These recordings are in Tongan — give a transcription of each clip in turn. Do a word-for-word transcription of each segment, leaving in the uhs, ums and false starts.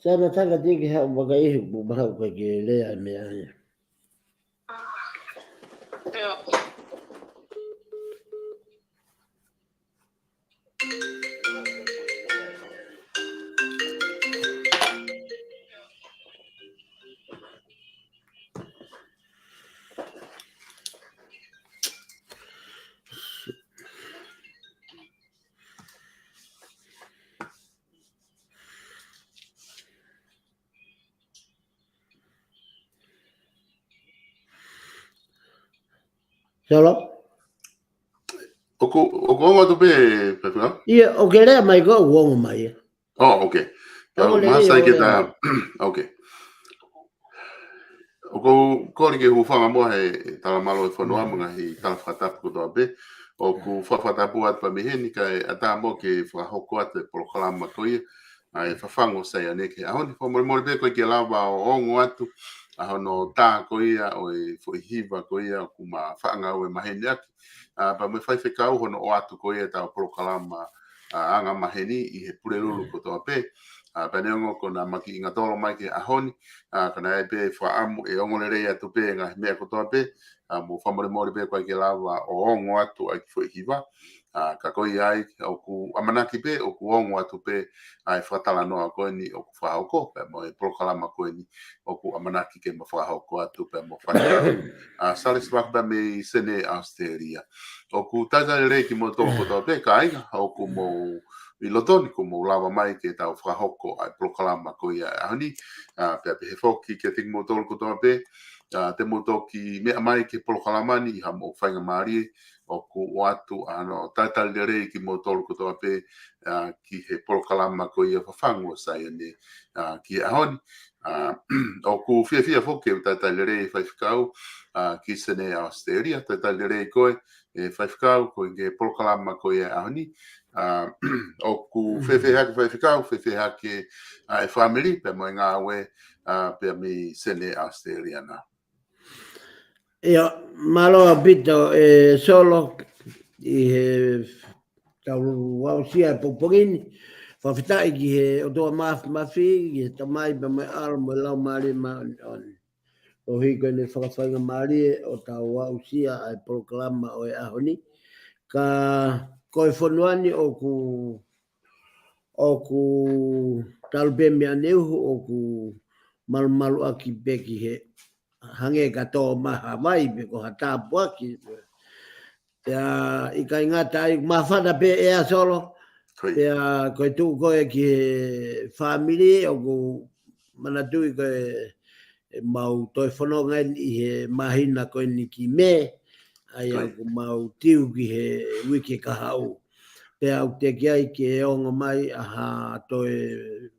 Sana taka tiki ha waka ihi mo maha uka ke lea me ai. Solo? ʻOku, ʻoku ongo atu pē, Pepino? Ia, ʻoku ke lea mai ko, ʻoku ongo mai ia. Oh, okay. Ka ongo lelei, mahalo sai ke ta, okay. ʻOku ou kole ke hūfanga muʻa he talamalo e fonua mo e ngaahi tala fakatapu kotoa pē. ʻOku fakatapu atu pē mei heni kae ʻatā muʻa ke fakahoko atu e polokalama ko ia ʻa e Fafangu ʻo Saione ki he ʻaho ni. Fakamolemole pē ko e ʻikai ke lava ʻo ongo atu ʻa hono tā ko ia ʻo e foʻi hiva ko ia ʻoku ma faʻa ngāue maheni ʻaki. ʻA, pea mo e faifekau hono ʻoatu ko ia ʻetau polokalama, ʻa, anga maheni ʻi he Pulelulu kotoa pē. ʻA, pea neongo ko ʻena makiʻi ngatolo mai ki he ʻaho ni, ʻa, ka naʻe ʻi ai pē fakaʻamu ʻe ongo lelei atu pē ngaahi meʻa kotoa pē, ʻa, mou fakamolemole pē ko e ʻikai ke lava ʻo ongo atu ʻa e kiʻi foʻi hiva. ʻA, ka ko ia ai, ʻoku ʻamanaki pē, ʻoku ongo atu pē ʻa e fakatalanoa ko eni ʻoku fakahoko, pea mo e polokalama ko eni ʻoku ʻamanaki ke ma fakahoko atu pea mo fai. ʻA, Sale Sivaka pea mei Senē, ʻAositelēlia. ʻOku talitali lelei kimoutolu kotoa pē, kāinga, ʻoku mou ʻi loto ni, kuo mou lava mai ke tau fakahoko ʻa e polokalama ko ia ʻaho ni. ʻA, pea pehē foki kiate kimoutolu kotoa pē, ʻa, te mou toki meʻa mai ki he polokalama ni ʻi haʻamou faingamālie, ʻoku ʻoatu ʻa hono talitali lelei kimoutolu kotoa pē, ʻa, ki he polokalama ko ia Fafangu ʻo Saione, ʻa, ki he ʻaho ni. ʻA, ʻoku fiefia foki ke u talitali lelei e faifekau, ʻa, ki Senē, ʻAositelēlia, talitali lelei koe, e faifekau, ko e ki he polokalama ko ia ʻaho ni. ʻA, ʻoku fēfē hake faifekau, fēfē hake, ʻa, e fāmili, pea mo e ngāue, ʻa, pea mei Senē, ʻAositelēlia na. Ia, mālō ʻaupito, e Solo, ʻi he tau aʻusia e pongipongi ni. Fakafetaʻi ki he ʻOtua Māfimafi, ki he Tamai pea mo e ʻAlo mo e Laumālie Māʻoniʻoni. ʻOku hoko eni fakafaingamālie ʻo tau aʻusia ʻa e polokalama ʻo e ʻaho ni. Ka ko e fonua ni ʻoku, ʻoku talu pē mei ʻaneuhu ʻoku malumalu ʻaki pē ki he hangē ka tō mai ha vai pe ko ha tāpuaki. Pea ʻikai ngata ai, māfana pē ʻea Solo. Ko ia. Pea ko e tuʻu ko ē ki he fāmili, ʻoku manatuʻi ko e, ʻemau toe fononga eni ʻi he māhina ko eni ki Mē, ʻa ia, ko ia, ʻoku mau tiu ki he uike kahaʻu. Pea ʻoku teʻeki ai ke ongo mai ʻa ha toe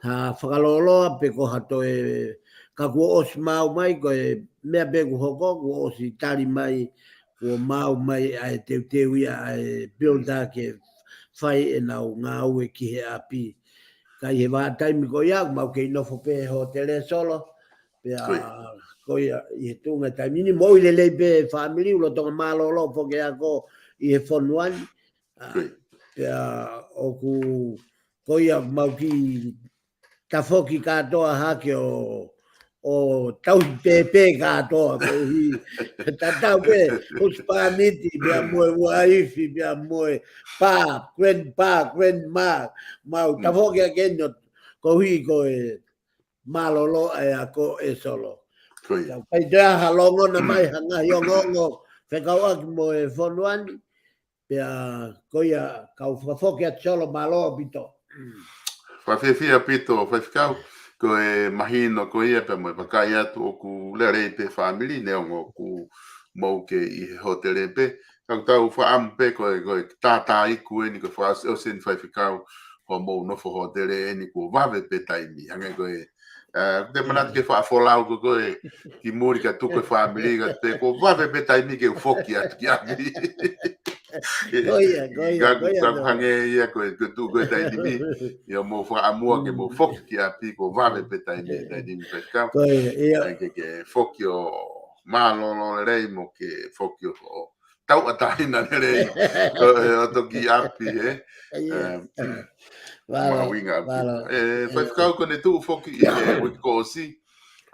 ha fakalōloa pe ko ha toe, ka kuo ʻosi maau mai, ko e meʻa pē kuo hoko, kuo ʻosi tali mai, kuo maau mai ʻa e teuteu ia ʻa e builder ke fai ʻenau ngāue ki he ʻapi. Ka ʻi he vahaʻa taimi ko ia, mau kei nofo pē he hōtele Solo, pea, ko ia, ko ia ʻi he tuʻunga taimi ni, moʻui lelei pē fāmili, ʻoku lolotonga mālōlō foki e ako ʻi he fonua ni. ʻA, ko ia. Pea ʻoku, ko ia mau kiʻi tafoki kātoa hake ʻo, ʻo tauhi pēpē kātoa, koeʻuhi tatau pē husepāniti, pea mo e uaifi, pea mo e pā, grandpa, grandma, mau tafoki hake eni ʻo, koeʻuhi ko e mālōlō e ako e Solo. Ko ia. Ka ʻikai toe ʻi ai ha longona mai ha ngaahi ongoongo fekauʻaki mo e fonua ni. Pea ko ia, kau fakafoki atu Solo, mālō ʻaupito. Fakafiefia ʻaupito, Faifekau, ko e mahino ko ia pea mo e vakai atu ʻoku lelei pē fāmili neongo ʻoku mou kei ʻi he hōtele pē. Ka ʻoku tau fakaʻamu pē ko e, ko e tātāiku eni, ko e fakaʻosiʻosi eni Faifekau, ko hoʻomou nofo hōtele eni kuo vave pē taimi. Hangē ko e, ʻa, te manatu ke fakafolau ko koe ki muli ka tuku e fāmili ka te kuo vave pē taimi ke u foki atu ki ʻapi. Ko ia, ko ia, Ka, ko ia, ka ko ia. Hangē ia ko e, ko e tuʻu ko e taimi ni, ʻio mou fakaʻamua ke mou foki ki ʻapi kuo vave pē taimi, taimi Faifekau. Ko ia, ʻio. ʻAi ke, ke foki ʻo mālōlō lelei mo ke foki ʻo, ʻo tauʻatāina lelei. Ko e ʻo toki ʻapi, ē? ʻIo. Em, Mālō, mahuʻinga ʻaupito. Mālō. E, Faifekau, ko ʻene tuʻu foki ʻi he uike kuo ʻosi,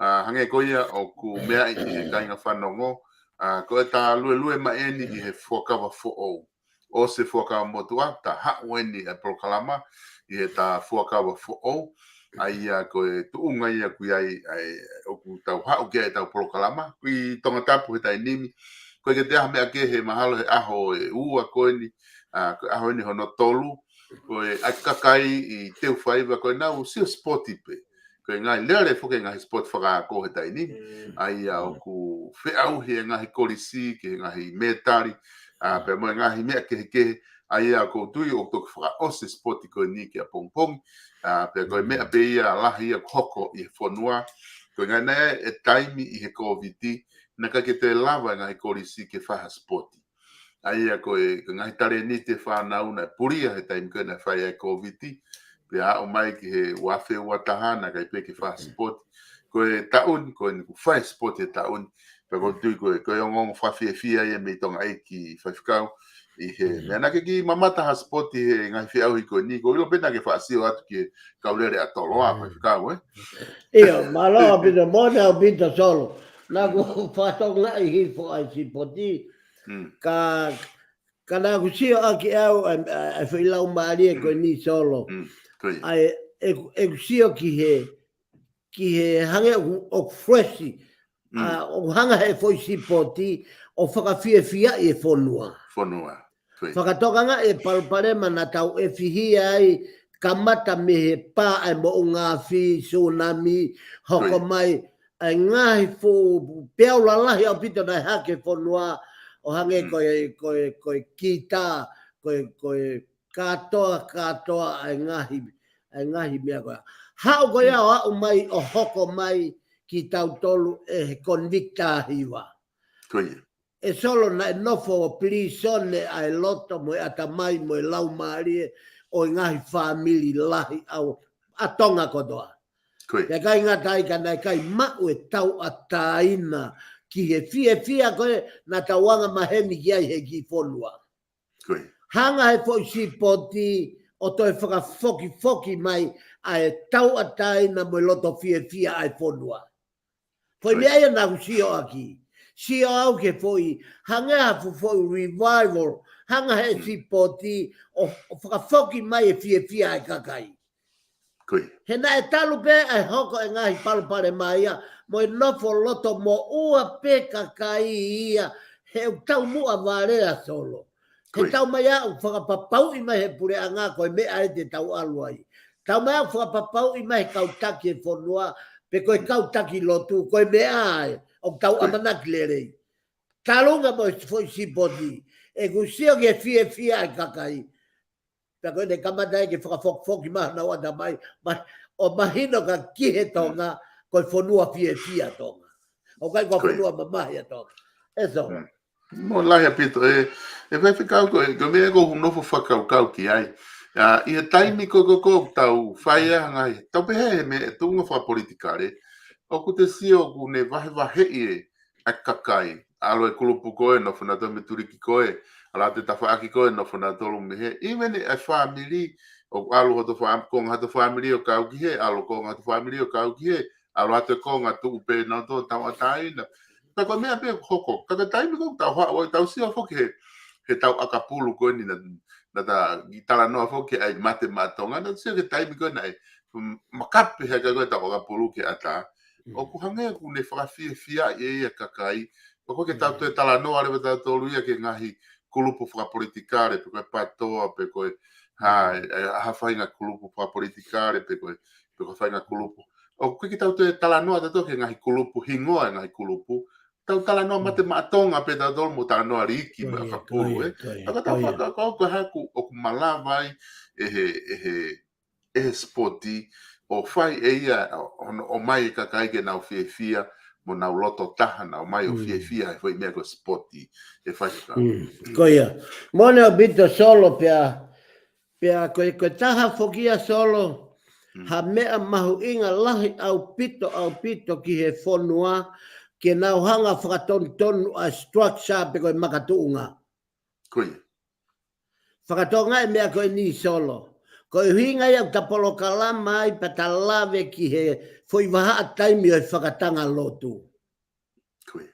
ʻa, hangē ko ia ʻoku meaʻi ʻe he kāinga fanongo, ʻa, ko e ta luelue mai eni ʻi he fuakava foʻou. ʻOsi e fuakava motuʻa, ta haʻu eni e polokalama ʻi he ta fuakava foʻou. ʻA ia ko e tuʻunga ia ʻoku ʻi ai, ʻa e, ʻoku tau haʻu ki ai ʻetau polokalama, ʻi Tongatapu he taimi ni. ʻOku ʻikai ke toe ʻi ai ha meʻa kehe mahalo he ʻaho ʻe ua ko eni, ʻa, ko e ʻaho eni hono tolu, ko e ʻa e kakai ʻi Teufaiva ko ʻenau sio sipoti pē. Ko e ngaahi lele foki e ngaahi sipoti fakaako he taimi ni. Mm. ʻA ia ʻoku feʻauhi e ngaahi kolisi ki he ngaahi mētali, ʻa, pea mo e ngaahi meʻa kehekehe. ʻA ia ʻoku ou tui ʻoku toki fakaʻosi e sipoti ko eni ki ʻapongipongi. ʻA, pea ko e meʻa pē ia lahi ia ʻoku hoko ʻi he fonua. Ko e ngaahi nai e taimi ʻi he Kōviti, naʻe ʻikai ke toe lava e ngaahi kolisi ke fai ha sipoti. ʻA ia ko e, ko e ngaahi talēniti e fānau naʻe pulia he taimi ko ē naʻe fai ai e Kōviti, pea aʻu mai ki he ua afe ua taha naʻe ʻikai pē ke fai ha sipoti. Ko e taʻu ni, ko eni kuo fai e sipoti he taʻu ni. Pea ʻoku ou tui ko e, ko e ongoongo fakafiefia ia mei Tonga ʻEiki Faifekau ʻi he meʻa naʻe ʻikai ke mamata ha sipoti he ngaahi feʻauhi ko eni, ʻoku ou ʻilo pē naʻa ke fakasio atu ki he kau lele ʻa Toloa, Faifekau, ē? ʻIo, mālō ʻaupito, mone ʻaupito Solo. Naʻa ku fakatokangaʻi hifo ʻa e sipoti, Mm. ka, ka naʻa ku sio ʻaki ʻe au, ʻa e, ʻa e, ʻa e foʻi laumālie ko eni Solo. Mm. Ko ia. ʻA e, ʻeku, ʻeku sio ki he, ki he hangē ʻoku, ʻoku fresh. Mm. ʻA, ʻoku hanga he foʻi sipoti ʻo fakafiefiaʻi e fonua. Fonua. Ko ia. Fakatokangaʻi e palopalema naʻa tau ʻefihia ai kamata mei he pā ʻa e moʻunga afi, tsunami, hoko Ko ia. mai, ʻa e ngaahi fuʻu peau lalahi ʻaupito naʻe hake fonua ʻo hangē Mm. ko e, ko e, ko e kita, ko e, ko e kātoa, kātoa ʻa e ngaahi, ʻa e ngaahi meʻa ko ia. Haʻu ko ia Mm. ʻo aʻu mai ʻo hoko mai kitautolu ʻe he Kōviti taha hiva. Ko ia. ʻE Solo naʻe nofo ʻo pilīsone ʻa e loto mo e ʻatamai mo e laumālie ʻo e ngaahi fāmili lahi ʻau ʻa Tonga kotoa. Ko ia. Pea ʻikai ngata ai ka naʻe ʻikai maʻu e tauʻatāina ki he fiefia ko ē naʻa tau anga maheni ki ai he kiʻi fonua. Ko ia. Hanga he foʻi sipoti ʻo toe fakafokifoki mai ʻa e tauʻatāina mo e loto fiefia ʻa e fonua. Foʻi Ko ia. meʻa ia naʻa ku sio ʻaki. Sio au ki he foʻi, hangē ha fuʻu foʻi revival, hanga he Mm. sipoti ʻo, ʻo fakafoki mai e fiefia ʻa e kakai. Ko ia. He naʻe talu pē ʻa e hoko e ngaahi palopalema ia, mo e nofo loto moʻua pē kakai ia, he ʻoku taumuʻa vale ʻa Solo. He Ko ia. tau mai ʻo fakapapauʻi mai he puleʻanga ko e meʻa ē te tau ʻalu ai. Tau mai ʻo fakapapauʻi mai he kau taki e fonua, pe ko e kau taki lotu, ko e meʻa ē ʻoku tau Ko ia. ʻamanaki lelei. Talunga mo e foʻi sipoti, ʻeku sio ki he fiefia ʻa e kakai. Pea ko ʻene kamata ai ke fakafokifoki mai honau ʻatamai, ma-, ʻo mahino ka ki he Tonga, ko e fonua fiefia Tonga. ʻOku ʻikai ko e Ko ia. fonua mamahi ʻa Tonga. ʻE Solo. Mm. Mālō lahi ʻaupito, ē, ē Faifekau ko e, ko e meʻa ʻoku ou nofo fakakaukau ki ai. ʻA, ʻi he taimi ko ē ʻoku tau fai ai e ngaahi, tau pehē he meʻa tuʻunga fakapolitikale, ʻoku te sio ʻoku ne vahevaheʻi e, ʻa e kakai. ʻAlu e kulupu ko ē, nofo nautolu mei Tuliki ko ē, ʻalu atu e tafaʻaki ko ē, nofo nautolu mei hē. Even e fāmili, ʻoku ʻalu hoto fā-, konga hoto fāmili ʻo kau ki hē, ʻalu konga hoto fāmili ʻo kau ki hē, ʻalu atu e konga tuʻu pē nautolu tauʻatāina. Ka ko e meʻa pē ʻoku hoko. Ka ko e taimi ko ē ʻoku tau haʻu ai, tau sio foki he, he tau ʻakapulu ko eni naʻa, naʻa ta kiʻi talanoa foki ʻa e mate maʻa Tonga. Naʻa ta sio ki he taimi ko ē naʻe, mm, makape he ʻakapulu ko ē tau ʻakapulu ki he ʻatā. ʻoku hangē ʻoku ne fakafiefia ʻe ia e kakai. ʻOku ʻikai ke tau toe talanoa leva tautolu ia ki he ngaahi kulupu fakapolitikale, pe ko e PATOA, pe ko e hā, e, e, ha faʻahinga kulupu fakapolitikale, pe ko e, pe ko e faʻahinga kulupu. ʻOku ʻikai ke tau toe talanoa tautolu ki he ngaahi kulupu, hingoa e ngaahi kulupu. Tau talanoa mate maʻa Tonga pē tautolu mo talanoa liiki mo e ʻakapulu, ē. Ka tau faka-, ka ko e hā ʻoku, ʻoku malava ai ʻe he, ʻe he ʻe he sipoti, ʻo fai ʻe ia, ʻo, ʻo, ʻomai e kakai ke nau fiefia, mo nau loto taha, nau ōmai ʻo fiefia he foʻi meʻa ko e sipoti, ʻe Faifekau. Ko ia. Moʻoni ʻaupito Solo pea, pea ko e, ko e taha foki ia Solo, ha meʻa mahuʻinga lahi ʻaupito, ʻaupito ki he fonua, ke nau hanga fakatonutonu ʻa e structure pe ko e makatuʻunga. Ko ia. Fakatonga e meʻa ko eni Solo. Ko e ʻuhinga ia ʻoku ta polokalama ai pea ta lave ki he foʻi vahaʻa taimi ʻo e fakatanga lotu. Ko ia.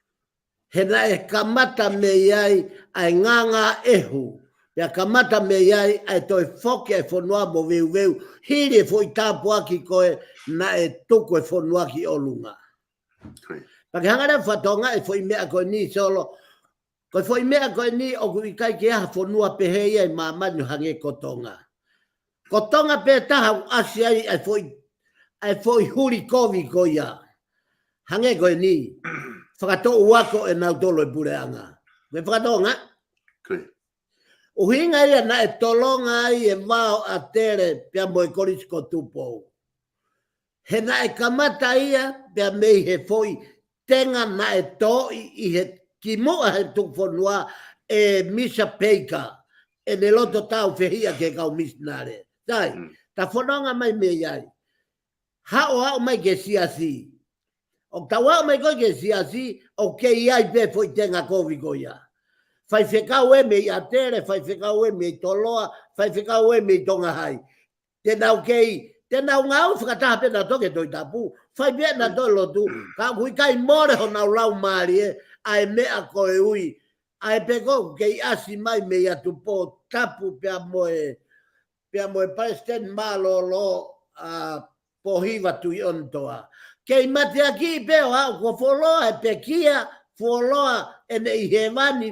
He naʻe kamata mei ai ʻa e ngāngāʻehu. Pea kamata mei ai ʻa e toe foki e fonua mo veuveu. Hili e foʻi tāpuaki ko ē naʻe tuku e fonua ki ʻolunga. Ko ia. Pea ke hanga leva fakatonga e foʻi meʻa ko eni Solo. Ko e foʻi meʻa ko eni ʻoku ʻikai ke ʻi ai ha fonua pehē ia ʻi māmani ʻo hangē ko Tonga. Ko Tonga pē taha ʻoku ʻasi ai ʻa e foʻi, ʻa e foʻi huli kovi ko ia. Hangē ko eni, fakatoʻu ako ʻe nautolu e puleʻanga. Ko e fakatonga? Ko ia. ʻUhinga ia naʻe tolonga ai e vā ʻo ʻAtele pea mo e Kolisi ko Tupou. He naʻe kamata ia pea mei he foʻi tenga naʻe toʻo ʻi he kimuʻa he tukufonua ʻe Misa Peika, ʻene loto tāufehiʻa ki he kau misinale. Sai, ta fononga mai mei ai. Haʻu, haʻu mai ki he siasi. ʻOku tau haʻu mai ko ē ki he siasi, ʻoku kei ʻi ai pē foʻi tenga kovi ko ia. Faifekau ē mei ʻAtele, faifekau ē mei Toloa, faifekau ē mei Tonga Hai. Te nau kei, te nau ngāue fakataha pē nautolu ki he Tohi Tapu, fai pē nautolu e lotu, ka ʻoku ʻikai mole honau laumālie ʻa e meʻa ko e ui, ʻa e pē ko ē ʻoku kei ʻasi mai mei ʻAtupōtapu pea mo e, pea mo e Palesiteni Mālōlō, ʻa Pōhiva Tuʻiontoa. Kei mateakiʻi pē ʻo aʻu kuo fuoloa e pekia, fuoloa ʻene ʻi hēvani,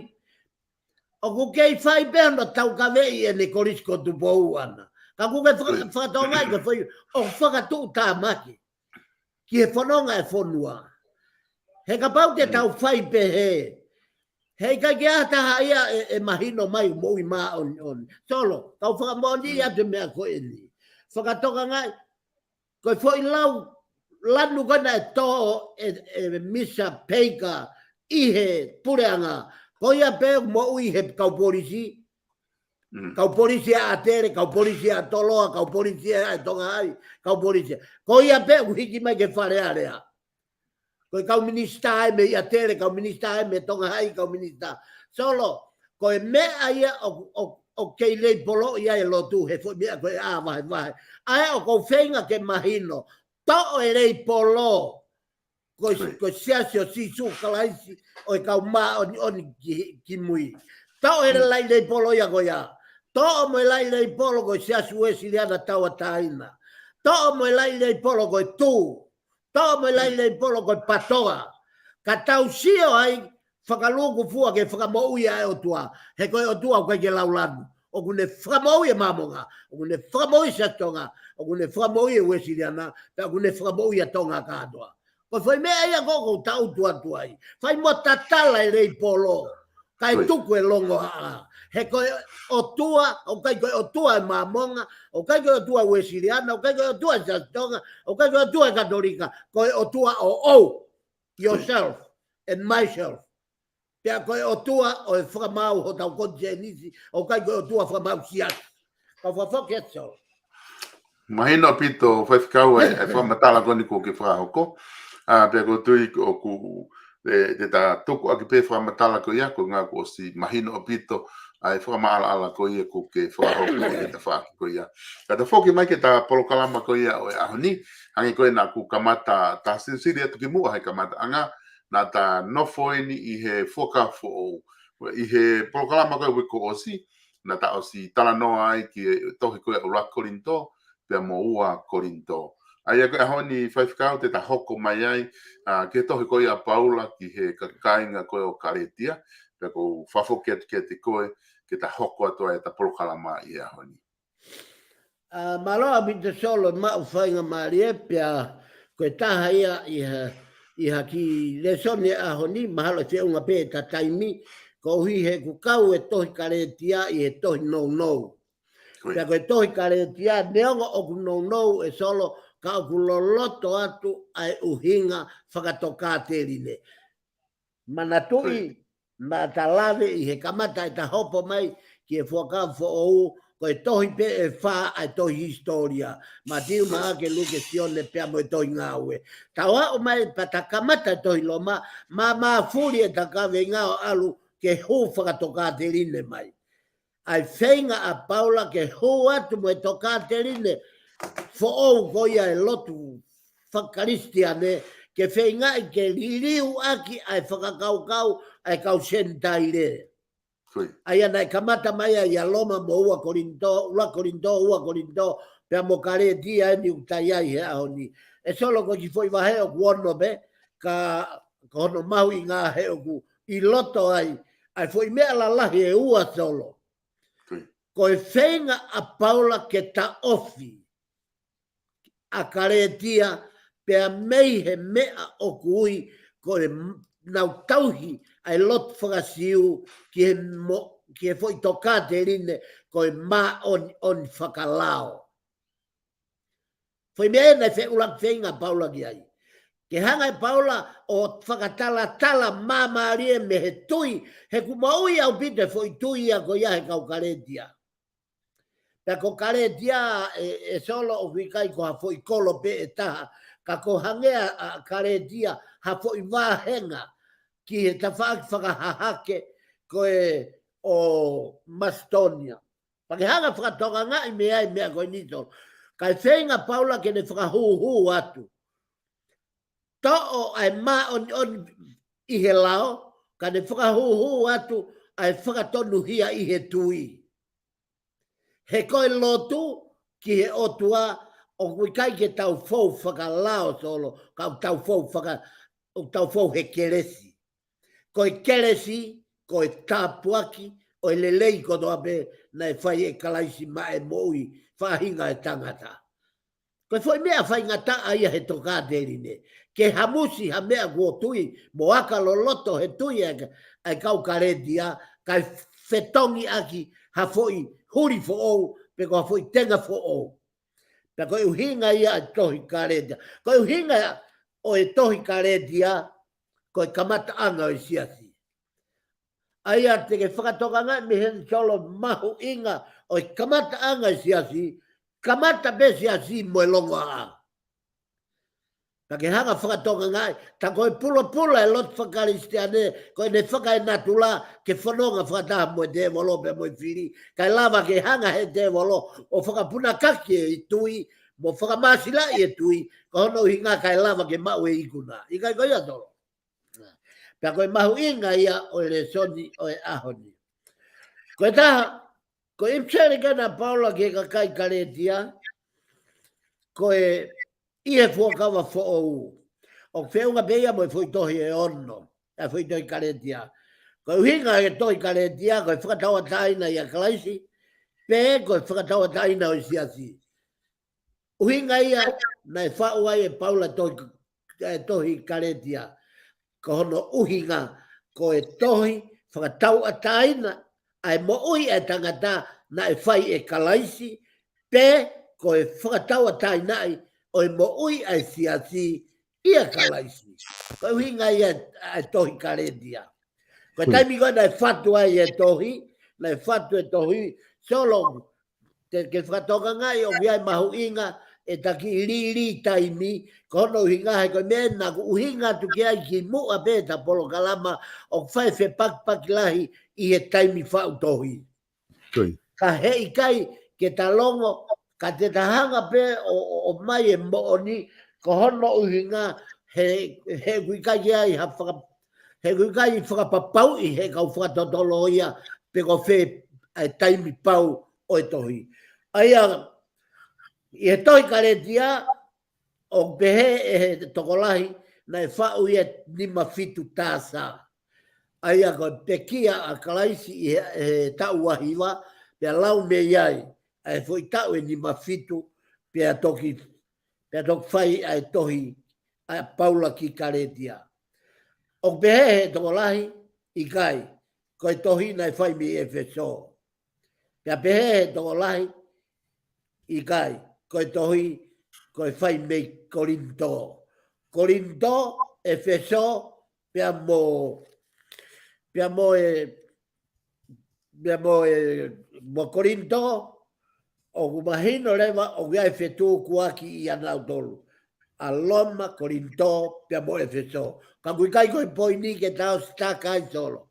ʻoku kei fai pē hono taukaveʻi ʻene Kolisi ko Tupou ʻana. Ka ʻoku ke faka-, fakatonga ai ke fai, ʻoku fakatuʻutāmaki ki he fononga e fonua. He kapau te tau fai pehē, he ʻikai ke ʻi ai ha taha ia ʻe, ʻe mahino mai moʻui māʻoniʻoni. Solo, kau fakamoʻoni atu e meʻa ko eni. Fakatokangaʻi, ko e foʻi lau lanu ko ē naʻe toʻo ʻe, ʻe Misa Peika ʻi he puleʻanga. Ko ia pē moʻui he kau polisi. Kau polisi ʻa ʻAtele, kau polisi ʻa Toloa, kau polisi ʻa Tonga Hai, kau polisi. Ko ia pē ʻoku hiki mai ki he Fale Alea. Ko e kau minisitā ē mei ʻAtele, kau minisitā ē mei Tonga Hai, kau minisitā. Solo, ko e meʻa ia ʻo, ʻo, ʻoku kei leipolo ia e lotu he foʻi meʻa ko e ʻā vahevahe. ʻA ē ʻoku ou feinga ke mahino. Toʻo e leipolo. Ko e, ko e siasi ʻo Sīsū Kalaisi ʻo e kau māʻoniʻoni ki, ki mui. Toʻo e laʻi leipolo ia ko ia. Toʻo mo e laʻi leipolo ko e Siasi Uēsiliana Tauʻatāina. Toʻo mo e laʻi leipolo ko e tū. Toʻo mo e laʻi leipolo ko e PATOA. Ka tau sio ai, fakalūkufua ke fakamoʻui ʻa e ʻOtua. He ko e ʻOtua ʻoku ʻikai ke laulanu. ʻOku ne fakamoʻui e Māmonga. ʻOku ne fakamoʻui Siasi Tonga. ʻOku ne fakamoʻui e Uēsiliana. Pea ʻoku ne fakamoʻui ʻa Tonga kātoa. Ko e foʻi meʻa ia ʻoku ou tangutu atu ai. Fai mo tatala e leipolo. Kae tuku e longoaʻa. He ko e ʻOtua, ʻoku ʻikai ko e ʻOtua e Māmonga, ʻoku ʻikai ko e ʻOtua e Uēsiliana, ʻoku ʻikai ko e ʻOtua e Siasi Tonga, ʻoku ʻikai ko e ʻOtua e Katolika, ko e ʻOtua ʻoʻou. Yourself and myself. Pea ko e ʻOtua ʻo e fakamaau hotau konisēnisi, ʻoku ʻikai ko e ʻOtua fakamaau siasi. Kau fakafoki atu Solo. Mahino ʻaupito, Faifekau, e, e fakamatala ko eni kuo ke fakahoko. ʻA, pea ʻoku ou tui ʻoku, e, te ta tuku ʻaki pē fakamatala ko ia, ko e ʻuhinga kuo ʻosi mahino ʻaupito, ʻa e fakamaʻalaʻala ko ia kuo ke fakahoko ʻi he tafaʻaki ko ia. Ka ta foki mai ki he ta polokalama ko ia ʻo e ʻaho ni, hangē ko ē naʻa ku kamata, ta silisili atu kimuʻa he kamataʻanga, naʻa ta nofo eni ʻi he Fuakava Foʻou. ʻI he polokalama ko ē uike kuo ʻosi, naʻa ta ʻosi talanoa ai ki he tohi ko ē ʻa ʻUluaki Kolinitō, pea mo Ua Kolinitō. ʻA ia ko e ʻaho ni Faifekau te ta hoko mai ai, ʻa, ki he tohi ko ia ʻa Paula ki he kāinga ko ē ʻo Kalētia, pea ʻoku ou fakafoki atu kiate koe, ke ta hoko atu ai ʻeta polokalama ʻi he ʻaho ni. ʻA, mālō ʻaupito Solo, maʻu faingamālie pea ko e taha ia ʻi ha, ʻi ha kiʻi lēsoni ʻaho ni, mahalo ʻe feʻunga pē ʻeta taimi, koeʻuhi he ʻoku kau e tohi Kalētia ʻi he tohi nounou. Ko ia. Pea ko e tohi Kalētia, neongo ʻoku nounou ʻe Solo, ka ʻoku loloto atu ʻa e ʻuhinga fakatokāteline. Manatuʻi, Ko ia. naʻa ta lave ʻi he kamata ʻeta hopo mai ki he Fuakava Foʻou, ko e tohi pē ʻe fā ʻa e tohi hisitōlia. Mātiu, Maʻake, Luke, Sione, pea mo e tohi Ngāue. Tau aʻu mai pea ta kamata e tohi Loma, māmā fuli ʻeta kaveinga ʻo ʻalu ke hū fakatokāteline mai. ʻA e feinga ʻa Paula ke hū atu mo e tokāteline foʻou ko ia e lotu fakakalisitiane, ke feingaʻi ke liliu ʻaki ʻa e fakakaukau ʻa e kau Senitaile. Ko ia. ʻA ia naʻe kamata mai ai ʻia Loma mo ua Kolinitō, ua Kolinitō, ua Kolinitō, pea mo Kalētia eni ʻoku ta ʻi ai he ʻaho ni. ʻE Solo, ko e kiʻi foʻi vahe ʻoku ono pē, ka ko hono mahuʻinga he ʻoku ʻi loto ai ʻa e foʻi meʻa lalahi ʻe ua Solo. Ko ia. Ko e feinga ʻa Paula ke taʻofi ʻa Kalētia pea mei he meʻa ʻoku ui ko e m-, nau tauhi ʻa e lotu faka-Siu ki he mo-, ki he foʻi tokāteline ko e māʻoniʻoni fakalao. Foʻi meʻa ē naʻe feʻulaki feinga ʻa Paula ki ai. Ke hanga ʻe Paula ʻo fakatalatala māmālie mei he tui, he ʻoku moʻui ʻaupito e foʻi tui ia ko ia he kau Kalētia. Pea ko Kalētia ʻe, ʻe Solo ʻoku ʻikai ko ha foʻi kolo pē ʻe taha, ka ko e hangē ʻa, ʻa Kalētia ha foʻi vāhenga ki he tafaʻaki fakahahake ko ē ʻo Masitōnia. Pea ke hanga fakatokangaʻi mei ai e meʻa ko eni Solo. Kae feinga ʻa Paula ke ne fakahūhū atu. Toʻo ʻa e māʻoniʻoni ʻi he lao, ka ne fakahūhū atu ʻa e fakatonuhia ʻi he tui. He ko e lotu ki he ʻOtua ʻoku ʻikai ke tau fou fakalao Solo, ka ʻoku tau fou faka-, ʻoku tau fou he kelesi. Ko e kelesi, ko e tāpuaki ʻo e lelei kotoa pē naʻe fai ʻe Kalaisi maʻa e moʻui faʻahinga ʻo e tangata. Ko e foʻi meʻa faingataʻa ia he tokāteline. Ke hamusi ha meʻa kuo tui mo aka loloto he tui ʻa e, ʻa e kau Kalētia, kae fetongi ʻaki ha foʻi huli foʻou, pe ko ha foʻi tenga foʻou. Pea ko e ʻuhinga ia ʻa e tohi Kalētia. Ko e ʻuhinga ʻo e tohi Kalētia, ko e kamataʻanga ʻo e siasi. ʻA ia te ke fakatokangaʻi mei heni Solo mahuʻinga ʻo e kamataʻanga e siasi, kamata pē siasi mo e longoaʻa. Pea ke hanga fakatokangaʻi, tā ko e pulopula e lotu fakakalisitiane, ko ʻene fakaenatula ke fononga fakataha mo e tēvolo pea mo e fili, kae lava ke hanga he tēvolo ʻo fakapunakaki e tui, mo fakamāsilaʻi e tui, ko hono ʻuhinga kae lava ke maʻu e ikuna. ʻIkai ko ia Solo? Pea ko e mahuʻinga ia ʻo e lēsoni ʻo e ʻaho ni. Ko e taha, ko e ʻipiseli ko ena ʻa Paula ki he kakai Kalētia, ko e ʻi he Fuakava Foʻou. ʻOku feʻunga pē ia mo e foʻi tohi ʻe ono, ʻa e foʻi tohi Kalētia. Ko e ʻuhinga e tohi Kalētia, ko e fakatauʻatāina ʻia Kalaisi, pe ko e fakatauʻatāina ʻo e siasi. ʻUhinga ia naʻe faʻu ai ʻe Paula tohi, e tohi Kalētia. Ko hono ʻuhinga, ko e tohi fakatauʻatāina ʻa e moʻui ʻa e tangata naʻe fai ʻe Kalaisi, pe ko e fakatauʻatāinaʻi ʻo e moʻui ʻa e siasi ʻia Kalaisi. Ko e ʻuhinga ia ʻa e tohi Kalētia. Ko e Hmm. taimi ko ē naʻe fatu ai e tohi, naʻe fatu e tohi, Solo, te ke fakatokangaʻi ʻoku ʻi ai e mahuʻinga ʻeta kiʻi lili taimi, ko hono ʻuhinga he ko e meʻa naʻa ku ʻuhinga atu ki ai kimuʻa pē ʻeta polokalama ʻoku fai e fepakipaki lahi ʻi he taimi faʻu tohi. Ko ia. Ka heʻikai ke ta longo, ka te ta hanga pē ʻo, ʻo, ʻomai e moʻoni, ko hono ʻuhinga he, he ʻoku ʻikai ke ʻi ai ha faka-, he ʻoku ʻikai fakapapauʻi he kau fakatotolo ia pe ko fē ʻa e taimi pau ʻo e tohi. ʻA ia, ʻi he tohi Kalētia, ʻOku pehē ʻe he tokolahi naʻe faʻu ia ʻi he nima fitu taʻu sā. ʻA ia ko e pekia ʻa Kalaisi ʻi he, he taʻu ua hiva, pea lau mei ai ʻa e foʻi taʻu ʻe nima fitu, pea toki, pea toki fai ʻa e tohi ʻa Paula ki Kalētia. ʻOku pehē ʻe he tokolahi, ʻikai, ko e tohi naʻe fai mei ʻEfesō. Pea pehē ʻe he tokolahi, ʻikai, ko e tohi, ko e fai mei Kolinitō. Kolinitō, ʻEfesō, pea mo, pea mo e, pea mo e, mo Kolinitō, ʻoku mahino leva ʻoku ʻi ai e fetukuaki ʻia nautolu. ʻA Loma, Kolinitō, pea mo ʻEfesō. Ka ʻoku ʻikai ko e poini ke tau sitaka ai Solo.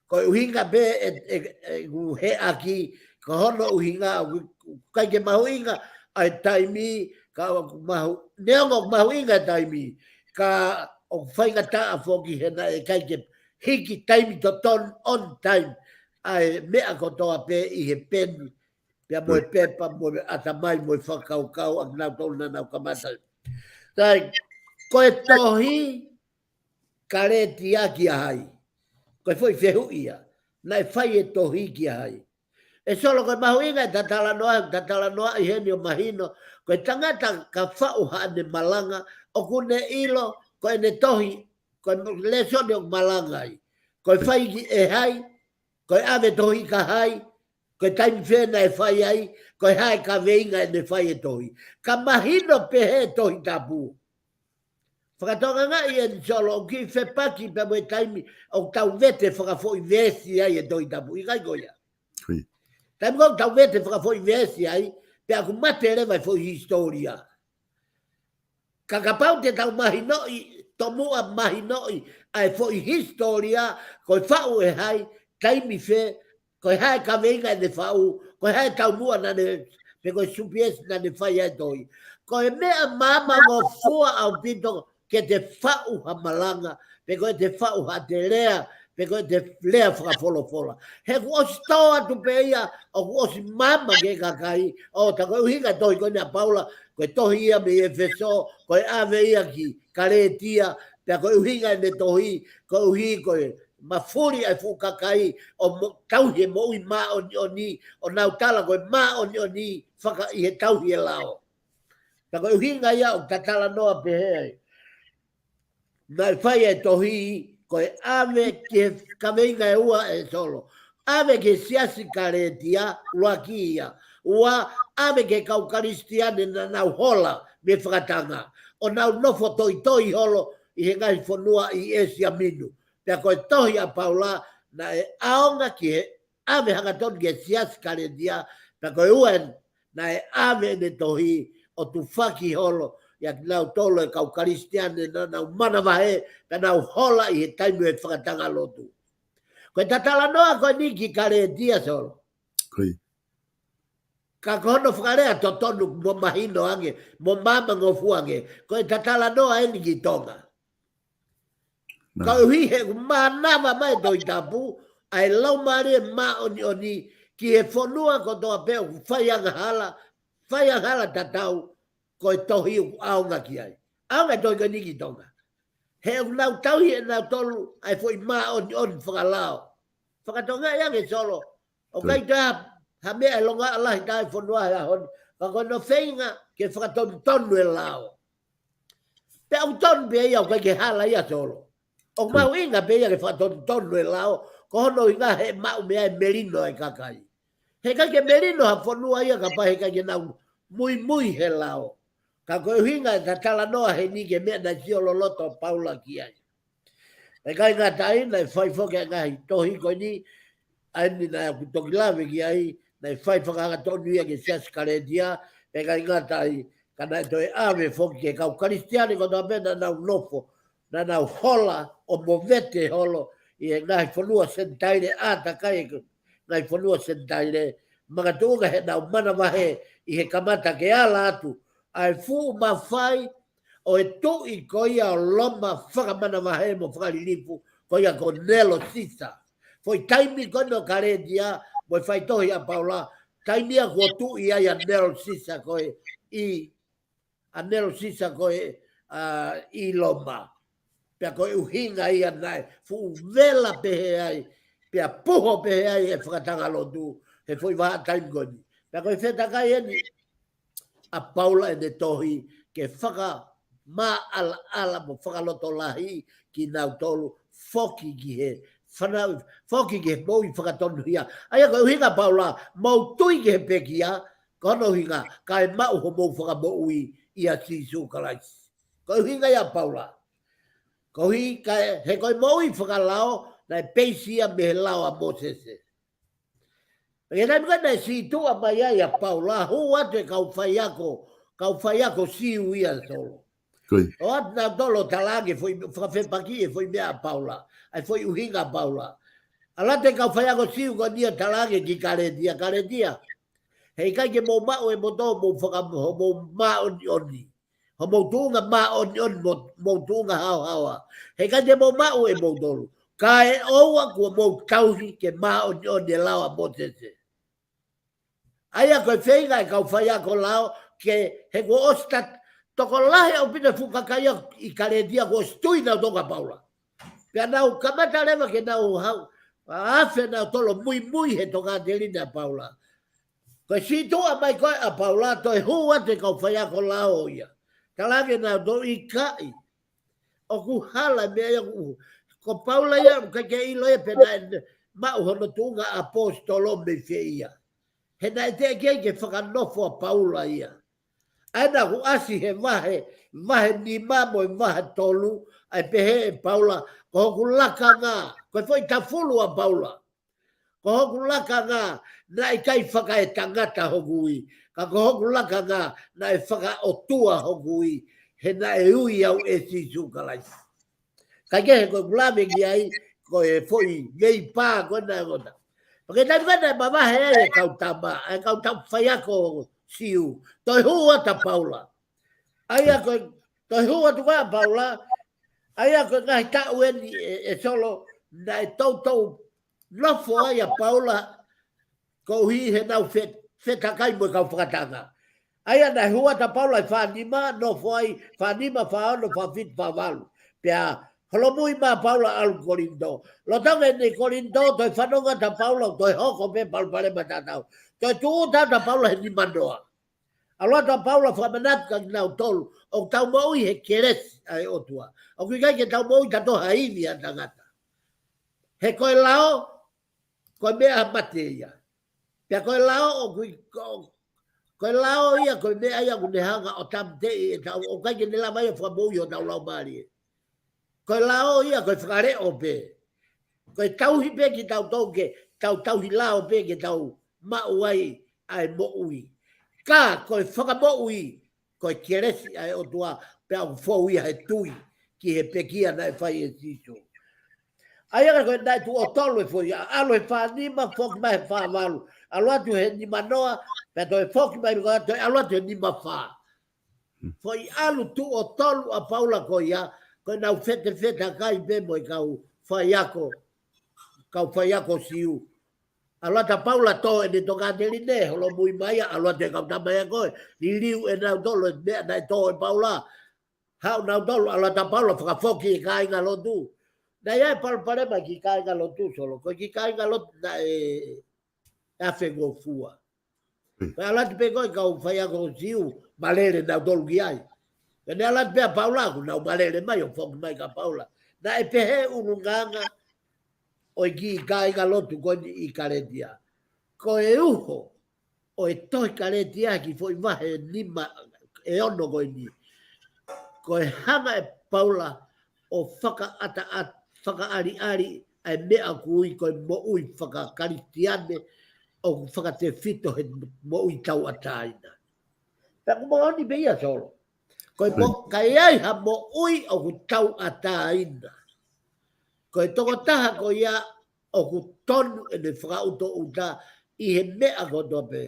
Ko e ʻuhinga pē ʻe, ʻe, ʻe, ʻoku heʻaki, ko hono ʻuhinga, ʻoku ʻikai ke mahuʻinga ʻa e taimi, ka ʻoku mahu, neongo ʻoku mahuʻinga e taimi, ka ʻoku faingataʻa foki he naʻe ʻikai ke hiki taimi totonu on time, ʻa e meʻa kotoa pē ʻi he peni, pea mo e pepa, mo e ʻatamai, mo e fakakaukau, ʻa kinautolu naʻa nau kamata. Sai, ko e tohi Kalētia kia hai. Ko e foʻi fehuʻi ia. Naʻe fai e tohi kia hai. ʻE Solo ko e mahuʻinga e tatalanoa, tatalanoa ʻi heni ʻo mahino. Ko e tangata ka faʻu haʻane malanga, ʻoku ne ʻilo, ko ʻene tohi, ko e lēsoni ʻoku malanga ai. Ko e fai ki he hai, ko e ʻave tohi kia hai, ko e taimi fē naʻe fai ai, ko e hā e kaveinga ʻene fai e tohi. Ka mahino pē he Tohi Tapu. Fakatokangaʻi ʻeni Solo, ʻoku kiʻi fepaki pea mo e taimi ʻoku tau vete fakafoʻi veesi ai e Tohi Tapu. ʻIkai ko ia. Taimi ko ē ʻoku tau vete fakafoʻi veesi ai, pea ʻoku mate leva e foʻi hisitōlia. Ka kapau te tau mahinoʻi, tomuʻa mahinoʻi, ʻa e foʻi hisitōlia, ko e faʻu ʻe hai, taimi fē, ko e hā e kaveinga ʻene faʻu, ko e hā e taumuʻa naʻa ne, pe ko e supiesi naʻa ne fai ai e tohi. Ko e meʻa maama ngofua ʻaupito ke te faʻu ha malanga, pe ko e te faʻu haʻate lea, pe ko e te lea fakafolofola. He kuo ʻosi tō atu pē ia, ʻoku ʻosi maama ki he kakai, ʻo tā ko e ʻuhinga e tohi ko eni ʻa Paula, ko e tohi ia mei ʻEfesō, ko e ʻave ia ki Kalētia, pea ko e ʻuhinga ʻene tohi, ko e ʻuhi ko e mafuli ʻa e fuʻu kakai, ʻo mo, tauhi e moʻui māʻoniʻoni, ʻo nau tala ko e māʻoniʻoni, faka ʻi he tauhi e lao. Tā ko e ʻuhinga ia ʻoku tatalanoa pehē ai. Naʻe fai e tohi, ko e ʻave ki he kaveinga ʻe ua ʻe Solo. ʻAve ki he siasi Kalētia, ʻuluaki ia. Ua, ʻave ki he kau Kalisitiane naʻa nau hola mei fakatanga. ʻO nau nofo toitoi holo ʻi he ngaahi fonua ʻi ʻĒsia Minu. Pea ko e tohi ʻa Paula, naʻe ʻaonga ki he ʻave hangatonu ki he siasi Kalētia, pea ko e ua eni, naʻe ʻave ʻene tohi ʻo tufaki holo, ʻia kinautolu e kau Kalisitiane naʻa nau manavahē, pea nau hola ʻi he taimi ʻo e fakatanga lotu. Ko e tatalanoa ko eni ki Kalētia Solo. Ka ko hono fakalea totonu mo mahino ange, mo maama ngofua ange, ko e tatalanoa eni ki Tonga. Ka ʻuhi he ʻoku mānava mai e Tohi Tapu, ʻa e Laumālie Māʻoniʻoni ki he fonua kotoa pē ʻoku fai angahala, fai angahala tatau, ko e tohi ʻoku ʻaonga ki ai. ʻAonga e tohi ko eni ki Tonga. He ʻoku nau tauhi ʻe nautolu, ʻa e foʻi māʻoniʻoni fakalao. Fakatokangaʻi ange Solo, ʻoku ʻikai toe ha, ha meʻa ʻe longaʻa lahi taha ʻi he fonua he ʻaho ni, ka ko hono feinga ke fakatonutonu e lao. Pea ʻoku tonu pē ia ʻoku ʻikai ke hala ia Solo. ʻOku mahuʻinga pē ia ke fakatonutonu e lao, ko hono ʻuhinga he maʻu mei ai e melino e kakai. He ʻikai ke melino ha fonua ia kapau he ʻikai ke nau muimui he lao. Ka ko e ʻuhinga e tatalanoa heni ki he meʻa naʻe sio loloto Paula ki ai. ʻIkai ngata ai, naʻe fai foki e ngaahi tohi ko eni, ʻa eni naʻa ku toki lave ki ai, naʻe fai fakahangatonu ia ki he siasi Kalētia, ʻikai ngata ai, ka naʻe toe ʻave foki ki he kau Kalisitiane kotoa pē naʻa nau nofo, naʻa nau hola ʻo movete holo ʻi he ngaahi fonua Senitaile, ʻātakai e ngaahi fonua Senitaile, makatuʻunga heʻenau manavahē ʻi he kamata ke ala atu ʻa e fuʻu mafai ʻo e tuʻi ko ia ʻo Loma fakamanavahē mo fakalilifu, ko ia ko Nelo Sisa. Foʻi taimi ko eni ʻo Kalētia, mo e faitohi ʻa Paula, taimi ia kuo tuʻi ai ʻa Nelo Sisa ko ē ʻi ʻa Nelo Sisa ko ē ʻi Loma. Pea ko e ʻuhinga ia naʻe fuʻu vela pehē ai, pea puho pehē ai e fakatanga lotu he foʻi vahaʻa taimi ko eni. Pea ko e fetakai eni ʻa Paula ʻene tohi ke fakamaʻalaʻala mo fakalotolahi kinautolu foki ki he fanau, foki ki he moʻui fakatonuhia. ʻA ia ko e ʻuhinga Paula, mou tui ki he pekia, ko hono ʻuhinga, kae maʻu homou fakamoʻui ʻia Sīsū Kalaisi. Ko e ʻuhinga ia Paula. Koeʻuhi kae, he ko e moʻui fakalao, naʻe peisi ia mei he lao ʻa Mōsese. Pea ko e taimi ko ē naʻe sītuʻa mai ai ʻa Paula, hū atu e kau faiako, kau faiako Siu ia Solo. ʻOatu nautolu ʻo talaange foʻi, fakafepaki e foʻi meʻa ʻa Paula, ʻa e foʻi ʻuhinga ʻa Paula. ʻAlu atu e kau faiako Siu ko eni ʻo talaange ki Kalētia, Kalētia. He ʻikai ke mou maʻu ʻe moutolu homou faka, homou māʻoniʻoni. Homou tuʻunga māʻoniʻoni mo, mou tuʻunga haohaoa. He ʻikai te mou maʻu ʻe moutolu. Kae ʻoua kuo mou tauhi ke māʻoniʻoni e lao ʻa Mōsese. ʻA ia ko e feinga e kau faiako lao ke he kuo ʻosi tat, tokolahi ʻaupito e fuʻu kakai ʻi Kalētia kuo ʻosi tui nautolu kia Paula. Pea nau kamata leva ke nau hau, ʻa afe nautolu muimui he tokāteline ʻa Paula. Ko e sītuʻa mai ko ē ʻa Paula toe hū atu e kau faiako lao ia. Talaange nautolu ʻikai. ʻOku hala meʻa ia ʻoku. Ko Paula ia ʻoku ʻikai ke ʻilo ia pe naʻe maʻu hono tuʻunga ʻaposetolo mei fē ia. He naʻe teʻeki ai ke fakanofo ʻa Paula ia. ʻA ia naʻa ku ʻasi he vahe, vahe nima mo e vahe tolu, ʻa e pehē ʻe Paula, ko hoku lakanga, ko e foʻi tafulu ʻa Paula. Ko hoku lakanga, naʻe ʻikai fakaetangata hoku ui, ka ko hoku lakanga, naʻe fakaʻotua hoku ui, he naʻe ui au ʻe Sīsū Kalaisi. Kaikehe ko e kulame ki ai, ko e foʻi veipā ko ena ʻe ngota. Pea ko e taimi ko ē naʻe mavahe ai e kau tama, e kau tau faiako Siu, toe hū atu ʻa Paula. ʻA ia ko e, toe hū atu ʻa Paula, ʻa ia ko e ngaahi taʻu eni ʻe, ʻe Solo, naʻe toutou nofo ai ʻa Paula, koeʻuhi he nau fe, fetakai mo e kau fakatanga. ʻA ia naʻe hū atu ʻa Paula ʻi fānima, nofo ai fānima, fāono, fāfitu, fāvalu. Pea holomui mai ʻa Paula ʻalu Kolinitō. Lolotonga ʻene Kolinitō, toe fanongo atu ʻa Paula, toe hoko pē palopalema tatau. Toe tūʻuta atu ʻa Paula he nimanoa. ʻAlu atu ʻa Paula fakamanatu kia kinautolu, ʻoku tau moʻui he kelesi ʻa e ʻOtua. ʻOku ʻikai ke tau moʻui tautolu ha ivi ʻa tangata. He ko e lao, ko e meʻa mate ia. Pea ko e lao ʻoku ʻi, ko, ko e lao ia, ko e meʻa ia ʻoku ne hanga ʻo tāmateʻi ʻetau, ʻoku ʻikai ke ne lava ia ʻo fakamoʻui hotau laumālie. Ko e lao ia, ko e fakaleʻo pē. Ko e tauhi pē kitautolu ke, tau tauhi lao pē ke tau maʻu ai ʻa e moʻui. Ka, ko e fakamoʻui, ko e kelesi ʻa e ʻOtua, pea ʻoku fou ia he tui, ki he pekia naʻe fai ʻe Sīsū. ʻA ia ko e naʻe tuʻo tolu e foʻi, ʻalu he fānima, foki mai he fāvalu. ʻAlu atu he nimanoa, pea toe foki mai, ko e toe ʻalu atu he nimafā. Foʻi ʻalu tuʻo tolu ʻa Paula ko ia, ko ʻenau fetefetakai pē mo e kau faiako, kau faiako Siu. ʻAlu atu ʻa Paula tō ʻene tokāteline, holomui mai ia, ʻalu atu e kau tama ia ko ē, liliu ʻenautolu e meʻa naʻe tō ʻe Paula. Haʻu nautolu, ʻalu atu ʻa Paula fakafoki e kāingalotu. Naʻe ʻi ai e palopalema ki he kāingalotu Solo, ko e kiʻi kāingalotu naʻe ʻi he afe ngofua. Pea ʻalu atu pē ko e kau faiako Siu, malele nautolu ki ai. Pea ne ʻalu atu pē ʻa Paula, kuo nau malele mai ʻo foki mai kia Paula. Naʻe pehē ʻulungaanga ʻo e kiʻi kāingalotu ko eni ʻi Kalētia. Ko e uho ʻo e tohi Kalētia ki he foʻi vahe nima ʻe ono ko eni. Ko e hanga ʻe Paula ʻo fakaʻataʻat, fakaʻaliʻali ʻa e meʻa ʻoku ui ko e moʻui fakakalisitiane ʻoku fakatefito he moʻui tauʻatāina. Pea ʻoku moʻoni pē ia Solo. Ko e mo, ka ʻi ai ha moʻui ʻoku tauʻatāina. Ko e tokotaha ko ia ʻoku tonu ʻene fakaʻutoʻuta ʻi he meʻa kotoa pē.